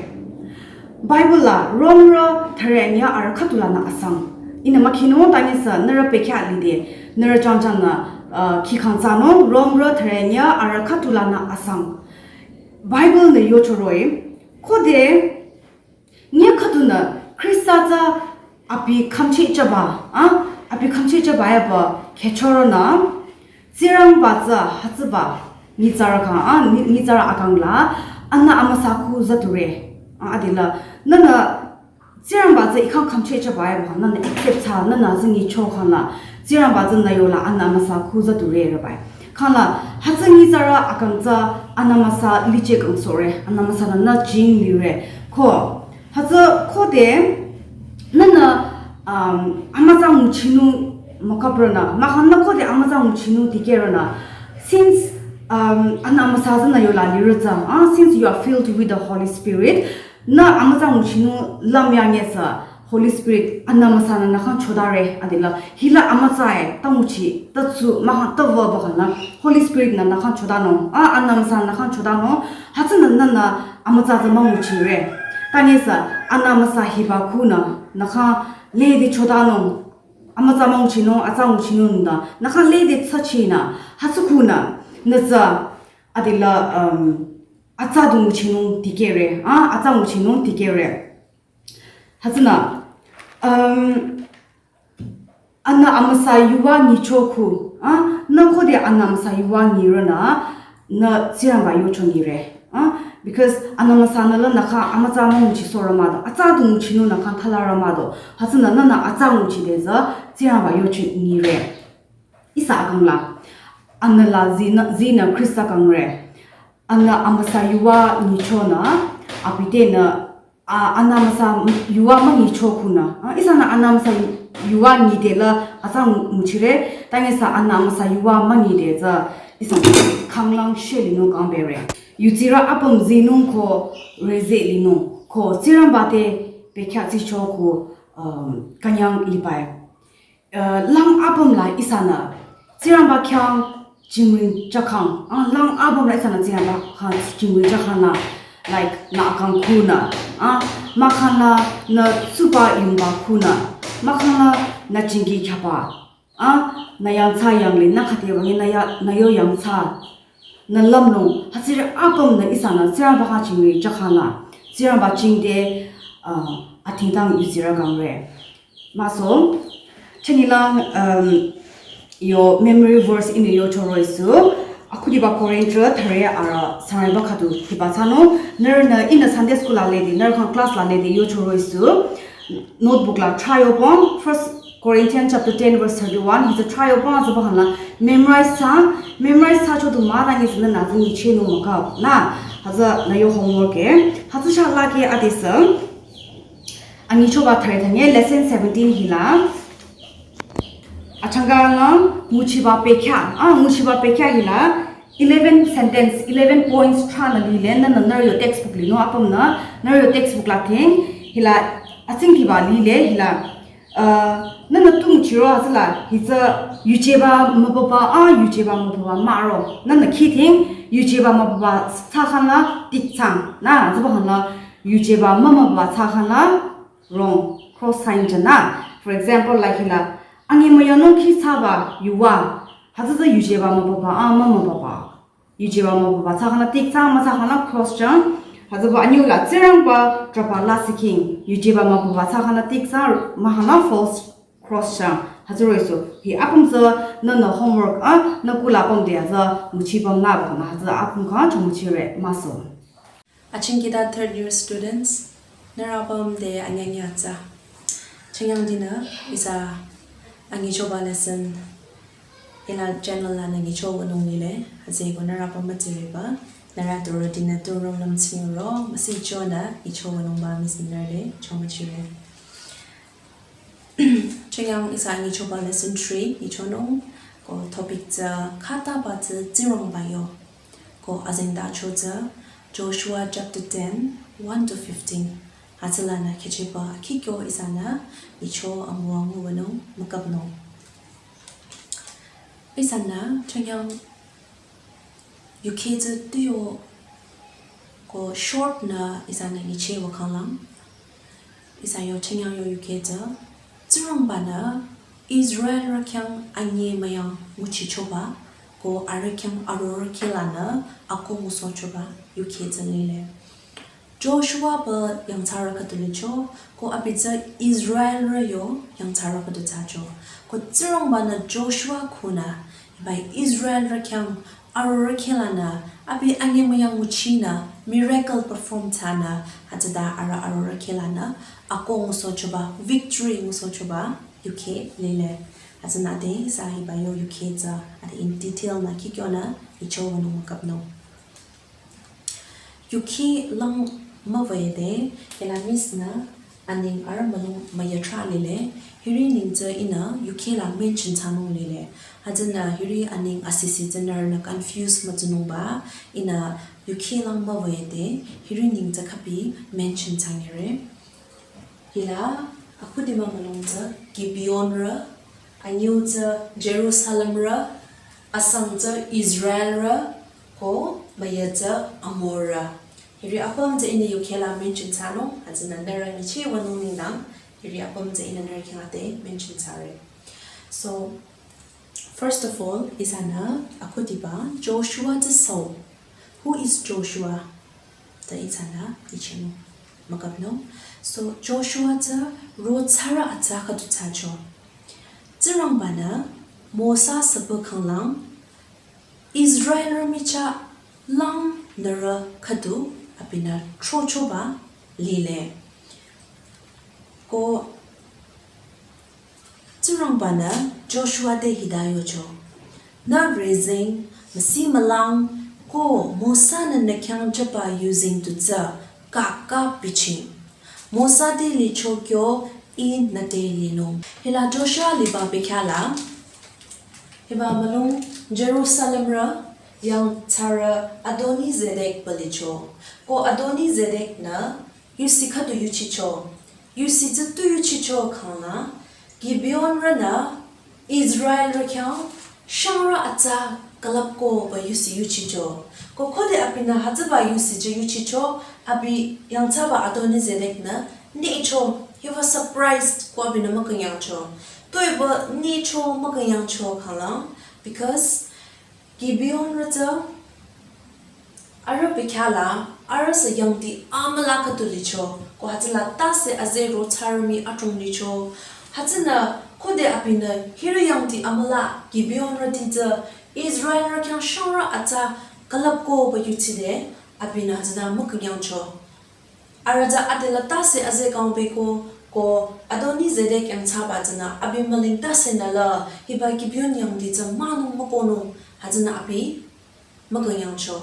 Bible la Romrü thüre anyüh arüh khüdu lanü asang. Ihnü mükhinung tangi sü nührü pekya lide, nührü changchangnü, uh, kih kangthsanung Romrü thüre anyüh arüh khüdu lanü asang. Bible nü yocho roh-i, khode, nyüh khüdunü Khrista tsü abi khümchehchehba, ah, abi khümchehchehba yaba khehchoro nü, Tsingrangba tsü hütsüba nyitsarü khyang, ah, nyi-, nyitsarü akang la, anü amüsa khu züdure. Ah, adila, nünü Tsingrangba tsü I khyang khümchehchehba yaba, nünü accept thsa, nünü tsü nyicho khang la, Tsingrangba tsü nü yola anü amüsa khu züdure rübai. Khang la, hütsü nyitsarü akang tsü anü amüsa liche kangsohre, anü amüsa nü nü jing lire. Ko, hütsü khode, nünü, um, amüsa nguchinung mükapronü, mahkhang nü khode amüsa nguchinung dikehronü. Since, um, anü amüsa tsü nü yola lirü tsü, ah, since you are filled with the Holy Spirit, nü amüsa nguchinung lümyangye sü, Holy Spirit anü amüsanü nü khyang chodare, adila, hila amüsa e, ta nguchi, ta tsu, mahkhang ta wüba khangnü, Holy Spirit nü nü khyang chodanung, ah, anü amüsanü nü khyang chodanung, hütsünü nünü amüsa tsü münguchire. Tangi sü, anü amüsa hiba khunü, nü khyang lede chodanung, amüsa münguchinung, atsa nguchinung nü, nü khyang lede thsachinü, hütsü khunü, nü tsü, adila, um, atsa du nguchinung dikehre, ah, atsa nguchinung dikehre. Hütsünü, um, anü amüsa yuva nyicho khu, ah, nü khode anü amüsa yuva nyironü, nü Tsingrangba yocho nyire, ah, because anü amüsanü la nü khyang amüsa münguchisohrü mah do, atsa du nguchinung nü khyang thalarü mah do, hütsünü nünü atsa nguchide tsü Tsingrangba yocho nyire. Ihsa akang la, anü la zinü, zinü Khrista kangre. Anü amüsa yuva nyichonü, abi tenü, a, anü amüsa yuva münyicho khunü. A, ihsanü anü amüsa yuva nyide la atsa nguchire, tangi sü anü amüsa yuva münyide tsü, ihsa khanglang she linung kangpehre. Yudsirü apüm zinung ko rezeh linung, ko Tsingrangba te bekhyah tsicho ko, um, künyang libai. Uh, lang apüm la ihsanü Tsingrangba khyang jingring jakhang, ah, lang apüm la ihsanü Tsingrangba khyang jingring jakhang la, like, nü akang khunü, ah, mahkhang la nü tsuba yungba khunü, mahkhang la nü jingki khyaba, ah, nü yangthsa yanglih, nü khüde wünge nü ya, nü yo yangthsa, nü lümlong, hütsüri apüm nü ihsanü Tsingrangba khyang jingring jakhang la, Tsingrangba jingte, uh, athingdang yudsirü kangre. Maso, chanilang, um, yo memory verse ihnü yocho roh-i sü, akhudiba Korinth thüre arüh sangreba khüdu hiba thsanung, nührünü ihnü Sunday school la lede, nührü khyang class la lede yocho roh-i sü, notebook la try yobong, First Corinthians chapter ten verse thirty-one, hütsü try yobong, hütsüba khyang la memorize thsa, memorize thsacho du mah tangi sü nünü tsü nyichenung mükap, nü, hütsü nü yo homework e, hütsü chah la ke adesü, anyichoba thüre thanye lesson seventeen hila. Achangka la nguchiba pekya. Ah, nguchiba pekya hila. Eleven sentence, eleven points thranü lile, nünü nührü yo textbook linung apümnü, nührü yo textbook la thing, hila atsingdhingba lile, hila, Uh, nühnü tu nguchiro hütsüla hitsü yujeba mübüba a yujeba mübüba mah ro. Nühnü khiting yujeba mübüba thsakhang la tiktsang. Nü hütsüba khang la yujeba mümübüba thsakhang la wrong. Cross sign jünü. For example, like hila angi müyanung khi thsaba yuva. Hütsü tsü yujeba mübüba a mümübüba. Yujeba mübüba thsakhang la tiktsang, müthsakhang la cross jüng. Hütsüba anyüh la Tsingrangba trahba lasih khing. Yujeba mübüba thsakhang la tiktsang, mükhang la false cross jüng. Hütsü roh-i sü. Hi apüm tsü nühnü homework a, nü kula püm de hütsü nguchi püm nüba khang hütsü apüm khyang chomüchire müsü. Achingkida third year students, nührü apüm te anyangya tsü. Chengyang dinü ihsa angichoba lesson hila channel lanü ngicho wünung lile, hütsüeko nührü apüm mütsireba, nührü turo dinü turo lümtsingro, müsichonü ngicho wünungba misinere, chomüchire. Chengyang ihsa ngichoba lesson three ngichonung, ko topic tsü khataba tsü Tsingrangba yo. Ko azengtacho tsü Joshua chapter ten, one to fifteen. Hütsülanü khecheba khikyo ihsanü ngicho amüwa nguwünung mükapnung. Ihsanü chengyang yukheh tsü tuyo ko short nü ihsanü ngicheh wakhanglang. Ihsa yo chengyang yo yukheh tsü Tsingrangbanü Israelrü khyang anyi müyang nguchichoba ko arüh khyang arorüh khehlanü akoh ngusohchoba yukheh tsü lile. Joshua pü yangthsarü khüdu licho, ko abi tsü Israelrü yo yangthsarü khüdu thsacho. Ko Tsingrangbanü Joshua khunü, hiba Israelrü khyang arorüh khehlanü, abi anyi müyang nguchinü, miracle perform thsanü, hütsüta arüh arorüh khehlanü, akoh ngusohchoba, victory ngusohchoba, yukheh lile. Hütsünü ade ihsa hiba yo yukheh tsü, ade in detail nü khikyonü, ngicho wünung mükapnung. Yukheh lang müwüde, hila miss nü aning arüh mülung müyathrah lile, hiri ning tsü ihnü yukheh la mention thsanung lile. Hütsünü hiri aning asisi tsü nührünü confuse mütsünungba, ihnü yukheh lang müwüde, hiri ning tsü khübi mention thsangere. Hila, akhudiba mülung tsü Gibeonrü, anyüh tsü Jerusalemrü, asang tsü Israelrü, ko müya tsü Amorrü. Hiri apüm tsü ihnü yukheh la mention thsanung, hütsünü nührü ngicheh wünung nengdang, hiri apüm tsü ihnü nührü khyang ade mention thsare. So, first of all, ihsanü akhudiba Joshua tsü so. Who is Joshua? Ta ihsanü ichinung mükapnung. So Joshua tsü rothsarü atsa khüdu thsacho. Tsingrangbanü Mosa süpü khanglang Israelrü michah lang nührü khüdu abinü throchoba lile. Ko Tsingrangbanü Joshua te hita yocho. Nü rezeng, müsi mülang, ko Mosa-nü nü khyang jüba yuzeng tu tsü kaka bichieng. Mosa te licho kyo ih nü te linung. Hila Joshua liba bekhyah la, hiba mülung Jerusalemrü yangthsarü Adoni-Zedek pü licho. Ko Adoni-Zedek-nü yusi khüdu yuchicho. Yusi tsü tu yuchicho khangla, Gibeonrünü Israelrü khyang shangrü atsa külüpko pü yusi yuchicho. Ko khode abinü hütsüba yusi tsü yuchicho, abi yangthsaba Adoni-Zedek-nü nyicho, he was surprised ko abinü mükünyangcho. Tuepü nyicho mükünyangcho khangla, because Gibeonrü tsü arüh bekhyah la, arüh sü yangdi amüla khüdu licho, ko hütsüla tase azeh rothsarü mii adrong licho. Hütsünü khode abinü hiri yangdi amüla Gibeonrüti tsü Israelrü khyang shangrü atsa külüpko pü yuchide, abinü hütsüta mükünyangcho. Arüh tsü adela tase azeh kang beko, ko Adoni-Zedek yangthsaba tsünü abi mülung tase nüla, hiba Gibeon yangdi tsü mahnung mükohnung, hütsünü abi mükünyangcho.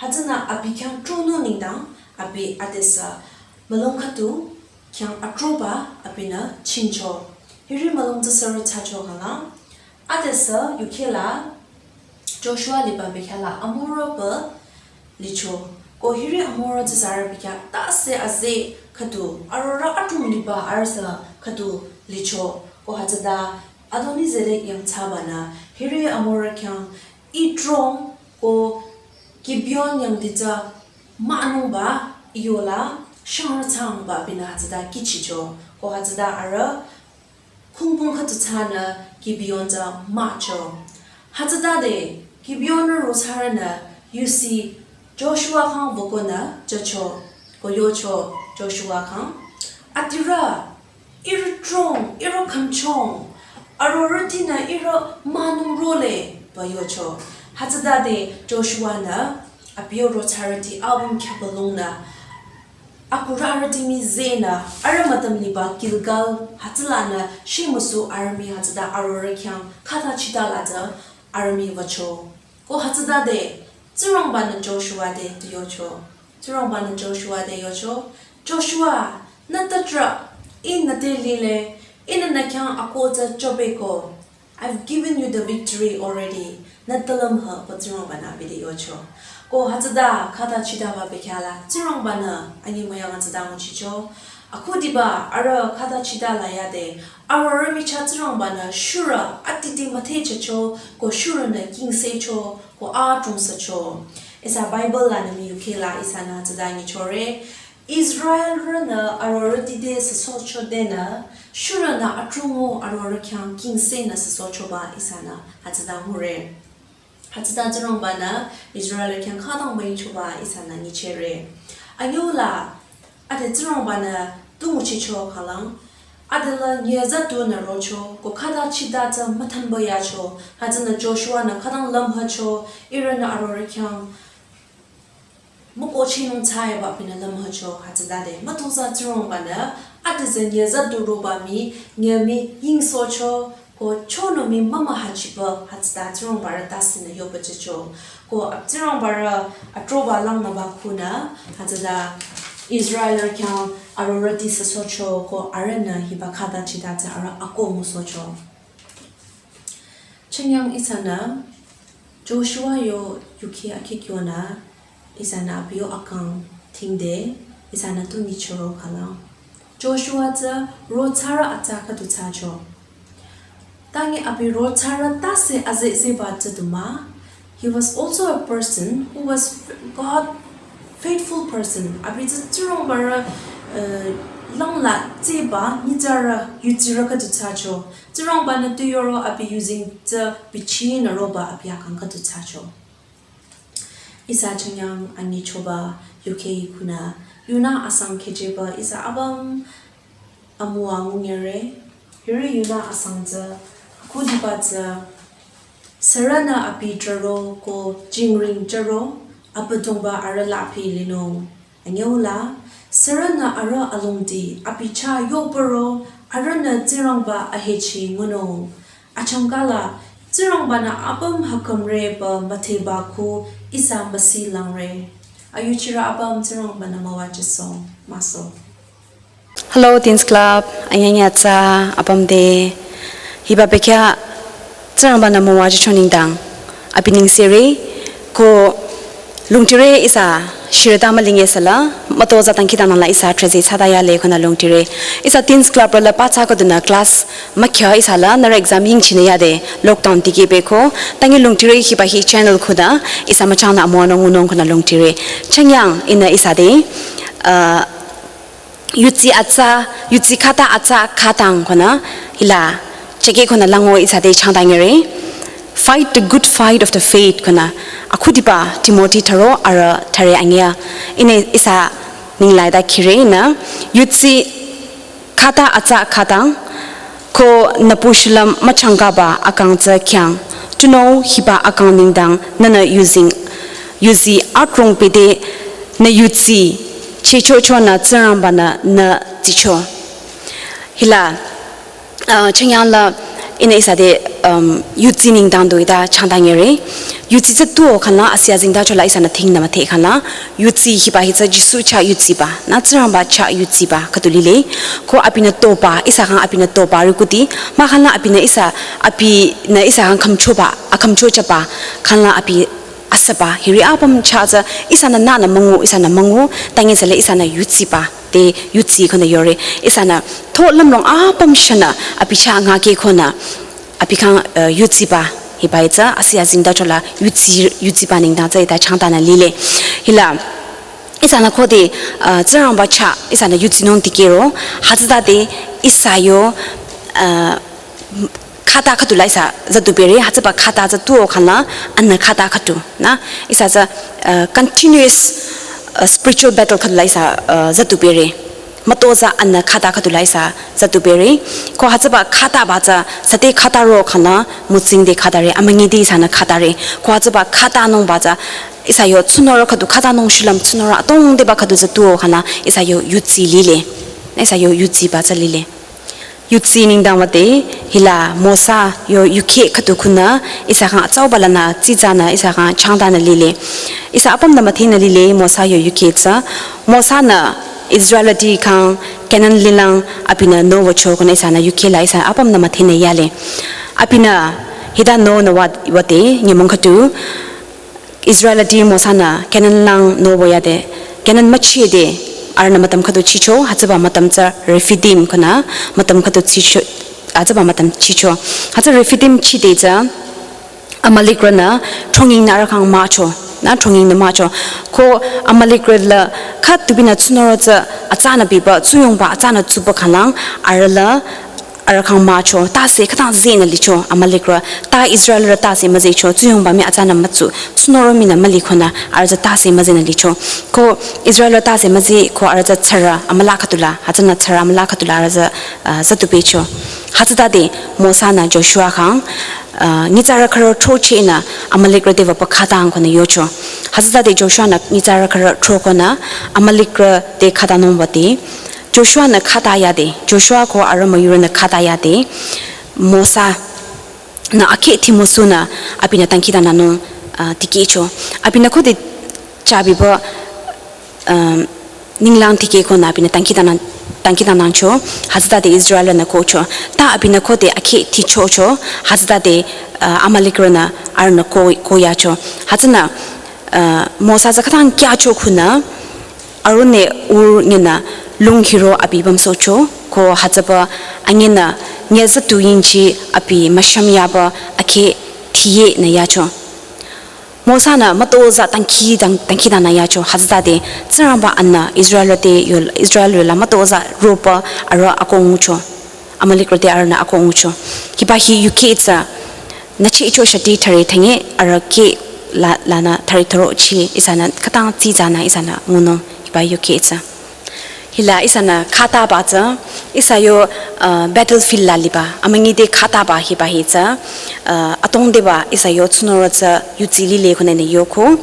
Hütsünü abi khyang tronung nengdang, abi adesü mülung khüdu khyang atroba abinü chingcho. Hiri mülung tsü sürü thsacho khangla, adesü yukheh la Joshua liba bekhyah la Amorrü pü licho. Ko hiri Amorrü tsü sürü bekhyah tase azeh khüdu, arorüh adrong liba arüh sü khüdu licho. Ko hütsüta Adoni-Zedek yangthsabanü hiri amorü khyang Edrei ko Gibeon yangdi tsü münungba yola shangrü thsangba abinü hütsüta kihchicho. Ko hütsüta arüh khungpung khüdu thsanü Gibeon tsü mücho. Hütsütade Gibeon rothsarünü yusi Joshua khyang wükonü jücho. Ko yocho Joshua khyang, adirü ihrü trong, ihrü khümchong, arorütinü ihrü münung role pü yocho. Hütsütade Joshua-nü abi yo rothsarüti apüm khyapalungnü akurarüti mii zehnü arüh mütam liba Gilgal hütsülanü shemüsu arüh mii hütsüta arorüh khyang khata chita la tsü arüh mii wücho. Ko hütsütade Tsingrangbanü Joshua te tu yocho. Tsingrangbanü Joshua te yocho, Joshua, nü tüdrü, ih nü te lile, ihnü nü khyang akoh tsü chopeko. I've given you the victory already. Nü tülümhü, ko Tsingrangbanü abi te yocho. Ko hütsüta khata chitaba bekhyah la Tsingrangbanü anyemüyang hütsüta nguchicho. Akhudiba arüh khata chita la yade, arorüh michah Tsingrangbanü shurü atiti müthehchehcho, ko shurünü kingsecho, ko adrong sücho. Ihsa Bible lanü mii yukheh la ihsanü hütsüta nyichore. Israelrünü arorüti te süsohcho denü, shurünü adrongo arorüh khyang kingsenü süsohchoba ihsanü hütsüta ngure. Hütsüta Tsingrangbanü Israelrü khyang khütang müichoba ihsanü nyichehre. Anyüla, ade Tsingrangbanü tu nguchicho khülang, adela nyeza tunü rocho, ko khata chita tsü müthamba yacho, hütsünü Joshua-nü khütang lümhücho, ihrünü arorüh khyang mükohchehnung thsaiba abinü lümhücho hütsütade. Mütozah Tsingrangbanü, adesü nyeza tu roba mii, nye mii yingsohcho, ko chonu mii mümühachiba hütsüta Tsingrangbarü tase nü yoba jücho. Ko Tsingrangbarü atroba langnüba khunü, hütsüta Israelrü khyang arorüti süsohcho, ko arühnü hiba khata chita tsü arüh akoh ngusohcho. Chünyang ihsanü Joshua yo yukheh akhi kyonü ihsanü abi yo akang thingde ihsanü tu nyichoro khülang. Joshua tsü rothsarü atsa khüdu thsacho. Tangi abi rothsarü tase azeh zehba tsü du mah. He was also a person who was God faithful person. Abi tsü Tsingrangbarü, eh, langla tsehba nyitsarü yutsirü khüdu thsacho. Tsingrangbanü tu yoro abi yuzeng tsü bichinü roba abi akang khüdu thsacho. Ihsa chünyang anyichoba yukheh khunü yunü asang khehjüba ihsa apüm amüwa ngungere. Hiri yunü asang tsü akhudiba tsü, sürünü abi trüro ko jingring jüro, Abüdongba arüh la abi linung. Anyüla, sürünü arüh alongdi abi chah yopüro, arühnü Tsingrangba ahechi ngunung. Achangkala, Tsingrangbanü apüm hakhümre pü müthehba khu ihsa müsi langre. Ayuchirü apüm Tsingrangbanü müwajüsoh, müsoh. Hello, Teens Club. Anyanya tsü apüm te. Hiba bekhyah Tsingrangbanü müwajücho nengdang abi nengsere ko lungtire ihsa shirüta mülinge sala, mütozah dangkhidangnang la ihsa treze thsata yale khunü lungtire. Ihsa Teens Club rü la pathsa khüdunü class mükhyah ihsa la nührü exam yingchinü yade lockdown dikehpü ko, tangi lungtire hiba hi channel khunü ihsa müchangnü amüwanung ngunung khunü lungtire. Chünyang ihnü ihsa te, uh, yudsi atsa, yudsi khata atsa khatang khunü hila cheke khunü lango ihsa te changdangere. Fight the good fight of the faith khunü akhudiba Timothy thüro arüh thüre anyüh. Ihnü ihsa ninglang ta khire nü yudsi khata atsa khatang ko nüpu shulüm müchangkaba akang tsü khyang. Tunüo hiba akang nengdang nühnü yuzeng, yuzi adrong pede nü yudsi chehchocho nü Tsingrangbanü nü dsicho. Hila, uh, chünyang la ihnü ihsa te, um, yudsi nengdang du ita changdangere. Yudsi tsü tuo khünü asi azengtacho la ihsanü thingnü mütheh khünü. Yudsi hiba hi tsü Jisu chah yudsiba, nü Tsingrangba chah yudsiba khüdu lile. Ko abinü toba, ihsa khyang abinü toba rikudi, mahkhang la abinü ihsa, abinü ihsa khyang khümchoba, akhümchochaba, khang la abi asüba, hiri apüm chah tsü, ihsanü nünü müngu, ihsanü müngu, tangi tsüle ihsanü yutsiba, te yutsi khonü yore, ihsanü tho lümlong apüm shanü, abi chah ngakeh khonü, abi khyang, uh, yutsiba, hiba hi tsü, asi azingda chola, yutsi, yutsiba nengdang tsü hita changtanü lile. Hila, ihsanü khode, uh, Tsingrangba chah, ihsanü yutsinung dikehro, hütsütade, ihsa yo, uh, khata khüdu la ihsa züdu pehre, hütsüba khata tsü tuo khangla, anü khata khüdu, nü, ihsa tsü, uh, continuous, uh, spiritual battle khüdu la ihsa, uh, züdu pehre. Mütozah anü khata khüdu la ihsa züdu pehre. Ko hütsüba khataba tsü, süde khataro khangla, mütsingde khatare, amünyi te ihsanü khatare. Ko hütsüba khatanungba tsü, ihsa yo tsunoro khüdu khatanung shilüm tsunoro atongdeba khüdu tsü tuo khangla, ihsa yo yutsi lile. Ihsa yo yutsiba tsü lile. Yutsi nengdang wüde, hila Mosa yo yukheh khüdu khunü, ihsa khyang atsauba lanü, tsitsanü, ihsa khyang changtanü lile. Ihsa apümnü müdhenü lile, Mosa yo yukheh tsü. Mosa-nü Israelti khyang Kanan lilang abinü nüwücho khunü ihsanü yukheh la ihsa apümnü müdhenü yale. Abinü hita nünü wü-, wüde, nyümong khüdu. Israelti Mosa-nü Kanan lang nüwü yade, Kanan müchide, arühnü mütam khüdu chicho, hütsüba mütam tsü Rephidim khunü, mütam khüdu chicho, hütsüba mütam chicho. Hütsü Rephidim chide tsü, Amalekrünü, thonging nü arüh khyang mücho, nü thonging nü mücho. Ko Amalekrü la, khütubinü tsunoro tsü, atsanü biba, tsuyongba, atsanü tsuba khanglang, arüh la, arüh khyang mücho, tase khütang zehnü licho, Amalekrü, ta Israelrü tase müzehcho, tsuyongba mii atsanü mütsu, tsunoro mii nü müli khunü, arüh tsü tase müzehnü licho. Ko Israelrü tase müzeh, ko arüh tsü tsara, amüla khüdu la, hütsünü tsara amüla khüdu la, arüh tsü, uh, züdu pehcho. Hütsütade, Mosa-nü Joshua khyang, uh, nyitsarü khürü throchehnü, Amalekrü te wüba khatang khunü yocho. Hütsütade Joshua-nü nyitsarü khürü throkonü, Amalekrü te khatanung wüde, Joshua-nü khata yade, Joshua ko arüh müyurünü khata yade, Mosa-nü akheh thimüsunü abinü dangkhidangnangnung, uh, dikehcho. Abinü khode chabiba, um, ninglang dikeh khunü abinü dangkhidangnang, dangkhidangnangcho, hütsütade Israelrünü kocho. Ta abinü khode akheh thichocho, hütsütade, uh, Amalekrünü arühnü ko, koyacho. Hütsünü, uh, Mosa tsü khütang kyacho khunü, Aron-e Hur nyinü lung hiro abi bamsohcho, ko hütsüba anyinü nyüh züdu yingchi abi müshüm yaba akheh thiye nü yacho. Mosa-nü mütozah dangkhi dang, dangkhidangnang yacho, hütsütade, Tsingrangba anü Israelrü te yo, Israelrü la mütozah roba arüh akoh ngucho. Amalekrü te arühnü akoh ngucho. Hiba hi yukheh tsü, nüchicho shati thare thange arüh kheh la, lanü thare throchi ihsanü khütang tsitsanü ihsanü ngunung hiba yukheh tsü. Hila ihsanü khataba tsü, ihsa yo, uh, battlefield la liba, amünyi te khataba hiba hi tsü, uh, atongdeba ihsa yo tsunoro tsü yutsi lile khunü nü yoko,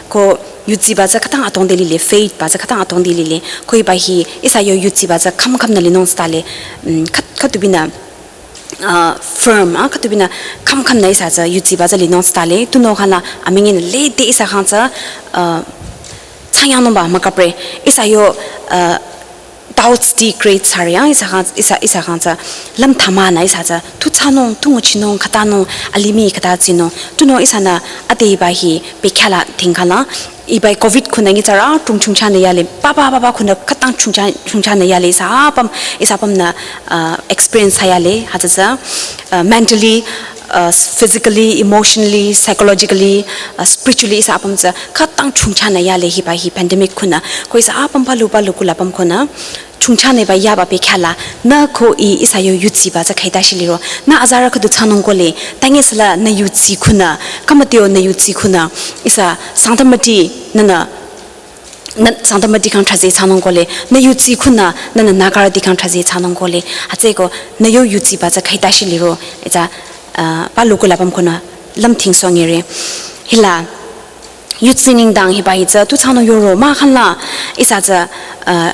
ko yutsiba tsü khütang atongde lile, faith ba tsü khütang atongde lile, ko hiba hi ihsa yo yutsiba tsü kham kham nü linung stale, mm, khat, khütubinü, uh, firm, ah, khütubinü kham kham nü ihsa tsü yutsiba tsü linung stale, tunüo khangla amünyi nü lede ihsa khyang tsü, uh, thsanyangnungba mükapre, ihsa yo, uh, doubts ti create thsare, ah, ihsa khyang, ihsa, ihsa khyang tsü lümthamanü ihsa tsü tu thsanung, tu nguchinung, khatanung, alimih khata tsinung, tunüo ihsanü ade hiba hi bekhyah la thingkhangla, hiba hi covid khunü nyitsarü atung chungchanü yale, papa, papa khunü khütang chungcha, chungchanü yale, ihsa apüm, ihsa apümnü, uh, experience thsa yale, hütsü tsü, uh, mentally, uh, physically, emotionally, psychologically, uh, spiritually, ihsa apüm tsü khütang chungchanü yale hiba hi pandemic khunü, ko ihsa apüm palu palu kula apüm khunü, chungchanüba yaba bekhyah la, nü ko ih ihsa yo yutsiba tsü khaita shiliro, nü azarü khüdu thsanung kohle, tangi süla nü yutsi khunü, khümüteo nü yutsi khunü, ihsa Sangtamrüti nünü, nü Sangtamrüti khyang thrahzeh thsanung kohle, nü yutsi khunü, nünü Nagarüti khyang thrahzeh thsanung kohle, hütsüeko nü yo yutsiba tsü khaita shiliro, ihsa, uh, palu kula apüm khunü lümthingsoh ngire. Hila, yutsi nengdang hiba hi tsü tu thsanung yoro, mahkhangla, ihsa tsü, uh,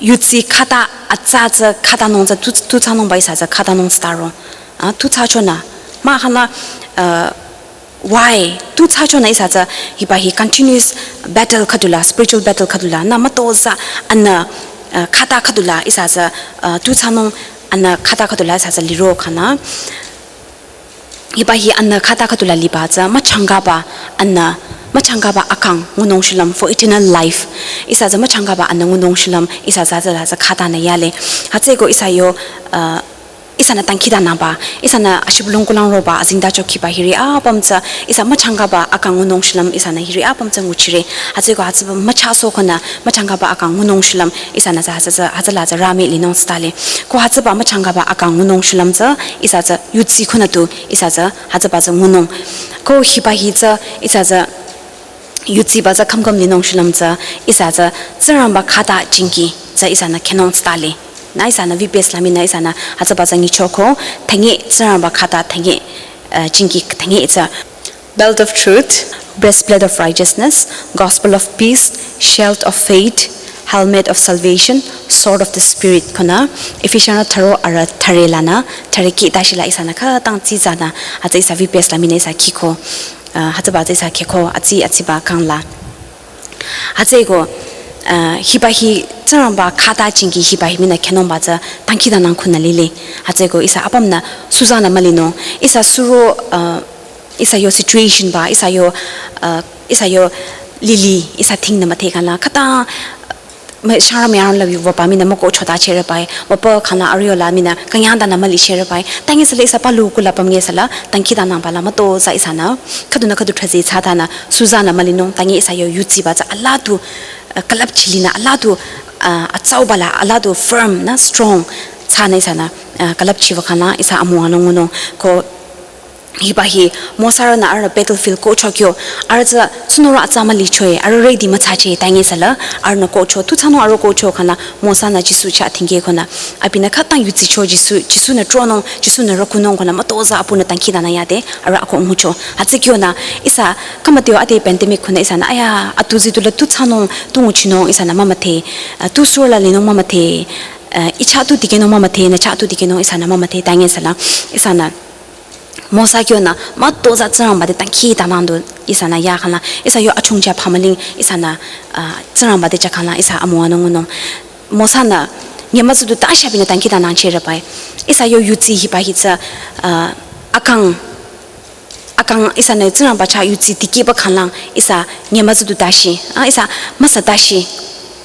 yutsi khata atsa tsü khatanung tsü tu, tu thsanungba ihsa tsü khatanung tsütaro. Ah, tu thsachonü. Mahkhangla, uh, why? Tu thsachonü ihsa tsü hiba hi continuous battle khüdula, spiritual battle khüdula, nü mütozah anü, uh, khata khüdula ihsa tsü, uh, tu thsanung anü khata khüdula ihsa tsü liro khangla. Hiba hi anü khata khüdula liba tsü müchangkaba anü müchangkaba akang ngunung shulüm for eternal life. Ihsa tsü müchangkaba anü ngunung shulüm, ihsa tsü tsüla tsü khatanü yale. Hütsüeko ihsa yo, uh, ihsanü dangkhidangnangba, ihsanü ashibülung kulang roba, azingda chokhiba hiri apüm tsü, ihsa müchangkaba akang ngunung shulüm, ihsanü hiri apüm tsü nguchire. Hütsüeko hütsüba müchasoh konü, müchangkaba akang ngunung shulüm, ihsanü tsü hütsü tsü, hütsüla tsü rami linung tsütale. Ko hütsüba müchangkaba akang ngunung shulüm tsü, ihsa tsü yudsi konü tu, ihsa tsü hütsüba tsü ngunung. Ko hiba hi tsü, ihsa tsü yutsiba tsü khümkhüm linung shulüm tsü, ihsa tsü Tsingrangba khata jingki tsü ihsanü khenung tsütale. Nü ihsanü V P S la mii nü ihsanü hütsüba tsü nyichoko, thangi Tsingrangba khata thangi, uh, jingki thangi tsü. Belt of truth, breastplate of righteousness, gospel of peace, shield of faith, helmet of salvation, sword of the spirit konü, Ephesians tharo arüh thüre lanü, thüre kih tashila ihsanü khütang tsitsanü, hütsü ihsa V P S la mii nü ihsa khiko, uh, hütsüba tsü ihsa khiko, atsi atsiba kangla. Hütsüeko, uh, hiba hi Tsingrangba khata jingki hiba hi mii nü khenungba tsü dangkhidangnang konü lile. Hütsüeko ihsa apümnü suzanü mülinung. Ihsa suro, uh, ihsa yo situation ba, ihsa yo, uh, ihsa yo lili, ihsa thing nü müdhe khala. Khüta, me shara me aron la vivo ba mii nü müko chota chere bai, müpa khala arüh yola mii nü kanyang danü müli chere bai. Tangi sele ihsa palu kula püm nge sala, dangkhidangnangba la müto tsü ihsanü. Khüdunü khüdu thrazi tsü tanü, suzanü mülinung, tangi ihsa yo yutsiba tsü alatu, uh, külüpchilinü alatu, uh, atsauba la alatu firm nü strong tsünü ihsanü, uh, külüpchiba khala ihsa amüwanung ngunung ko hiba hi Mosa rünü arüh battlefield kohcho kyo, arüh tsü tsunurü atsa mülichoe, arüh ready müthsache tangi sala, arühnü kohcho, tu thsanung arüh kohcho khala, Mosa nü Jisu chah thingke konü, abinü khütang yutsicho Jisu, Jisu nü tronung, Jisu nü rükunung konü, müto tsü apunü dangkhidangnang yade, arüh ako ngucho. Hütsü kyonü, ihsa, khümüteo ade pandemic konü ihsanü, aya, atu zi tu la tu thsanung, tu nguchinung, ihsanü mümüdhe, uh, tu suro la linung mümüdhe, uh, ih chah tu dikehnung mümüdhe, nü chah tu dikehnung, ihsanü mümüdhe, tangi sala, ihsanü Mosa kyonü, müto tsü Tsingrangba te dangkhidangnang du ihsanü ya khala, ihsa yo achungcha phamüling, ihsanü, uh, Tsingrangba te chah khala, ihsa amüwanung ngunung. Mosa nü, nyemütsa du tashi abinü dangkhidangnang chere bai. Ihsa yo yutsi hiba hi tsü, uh, akang, akang ihsanü Tsingrangba chah yutsi tikehba khala, ihsa nyemütsa du tashi, uh, ihsa müsa tashi,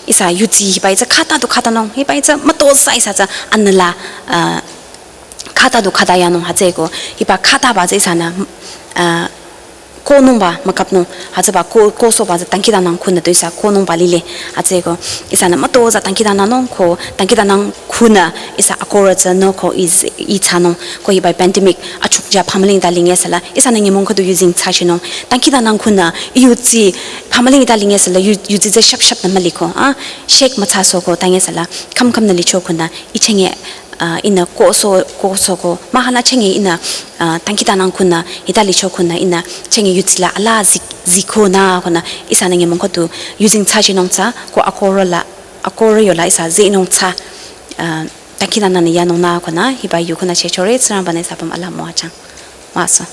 ihsa yutsi hiba hi tsü khata du khatanung, hiba hi tsü müto tsü ihsa tsü anüla, uh, khata du khata yanung hütsüeko, hiba khataba tsü ihsanü, uh, kohnungba mükapnung, hütsüba ko, kohsohba tsü dangkhidangnang konü tu ihsa kohnungba lile, hütsüeko, ihsanü müto tsü dangkhidangnangnung ko, dangkhidangnang konü ihsa akohrü tsü nü ko ih, ih thsanung, ko hiba pandemic achungcha phamüling ta linge sala, ihsanü nyümong khüdu yuzeng thsachinung, dangkhidangnang konü ih yutsi phamüling ta linge sala, yu, yutsi tsü shap shap nü müliko, ah, shake müthsasoh ko, tangi sala, khümkhüm nü licho konü, ih chenge, uh, ihnü kohsoh, kohsoh ko, mahkhang chenge ihnü, uh, dangkhidangnang konü, hita licho konü, ihnü chenge yutsila ala zi, ziko nü konü, ihsanü nyümong khüdu yuzeng thsachinung tsü, ko akohrü la, akohrü yola ihsa zehnung tsü, uh, dangkhidangnang nü yanung nü konü, hiba yu konü chechore, Tsingrangba nü ihsa apüm ala müwajüng. Müwasü.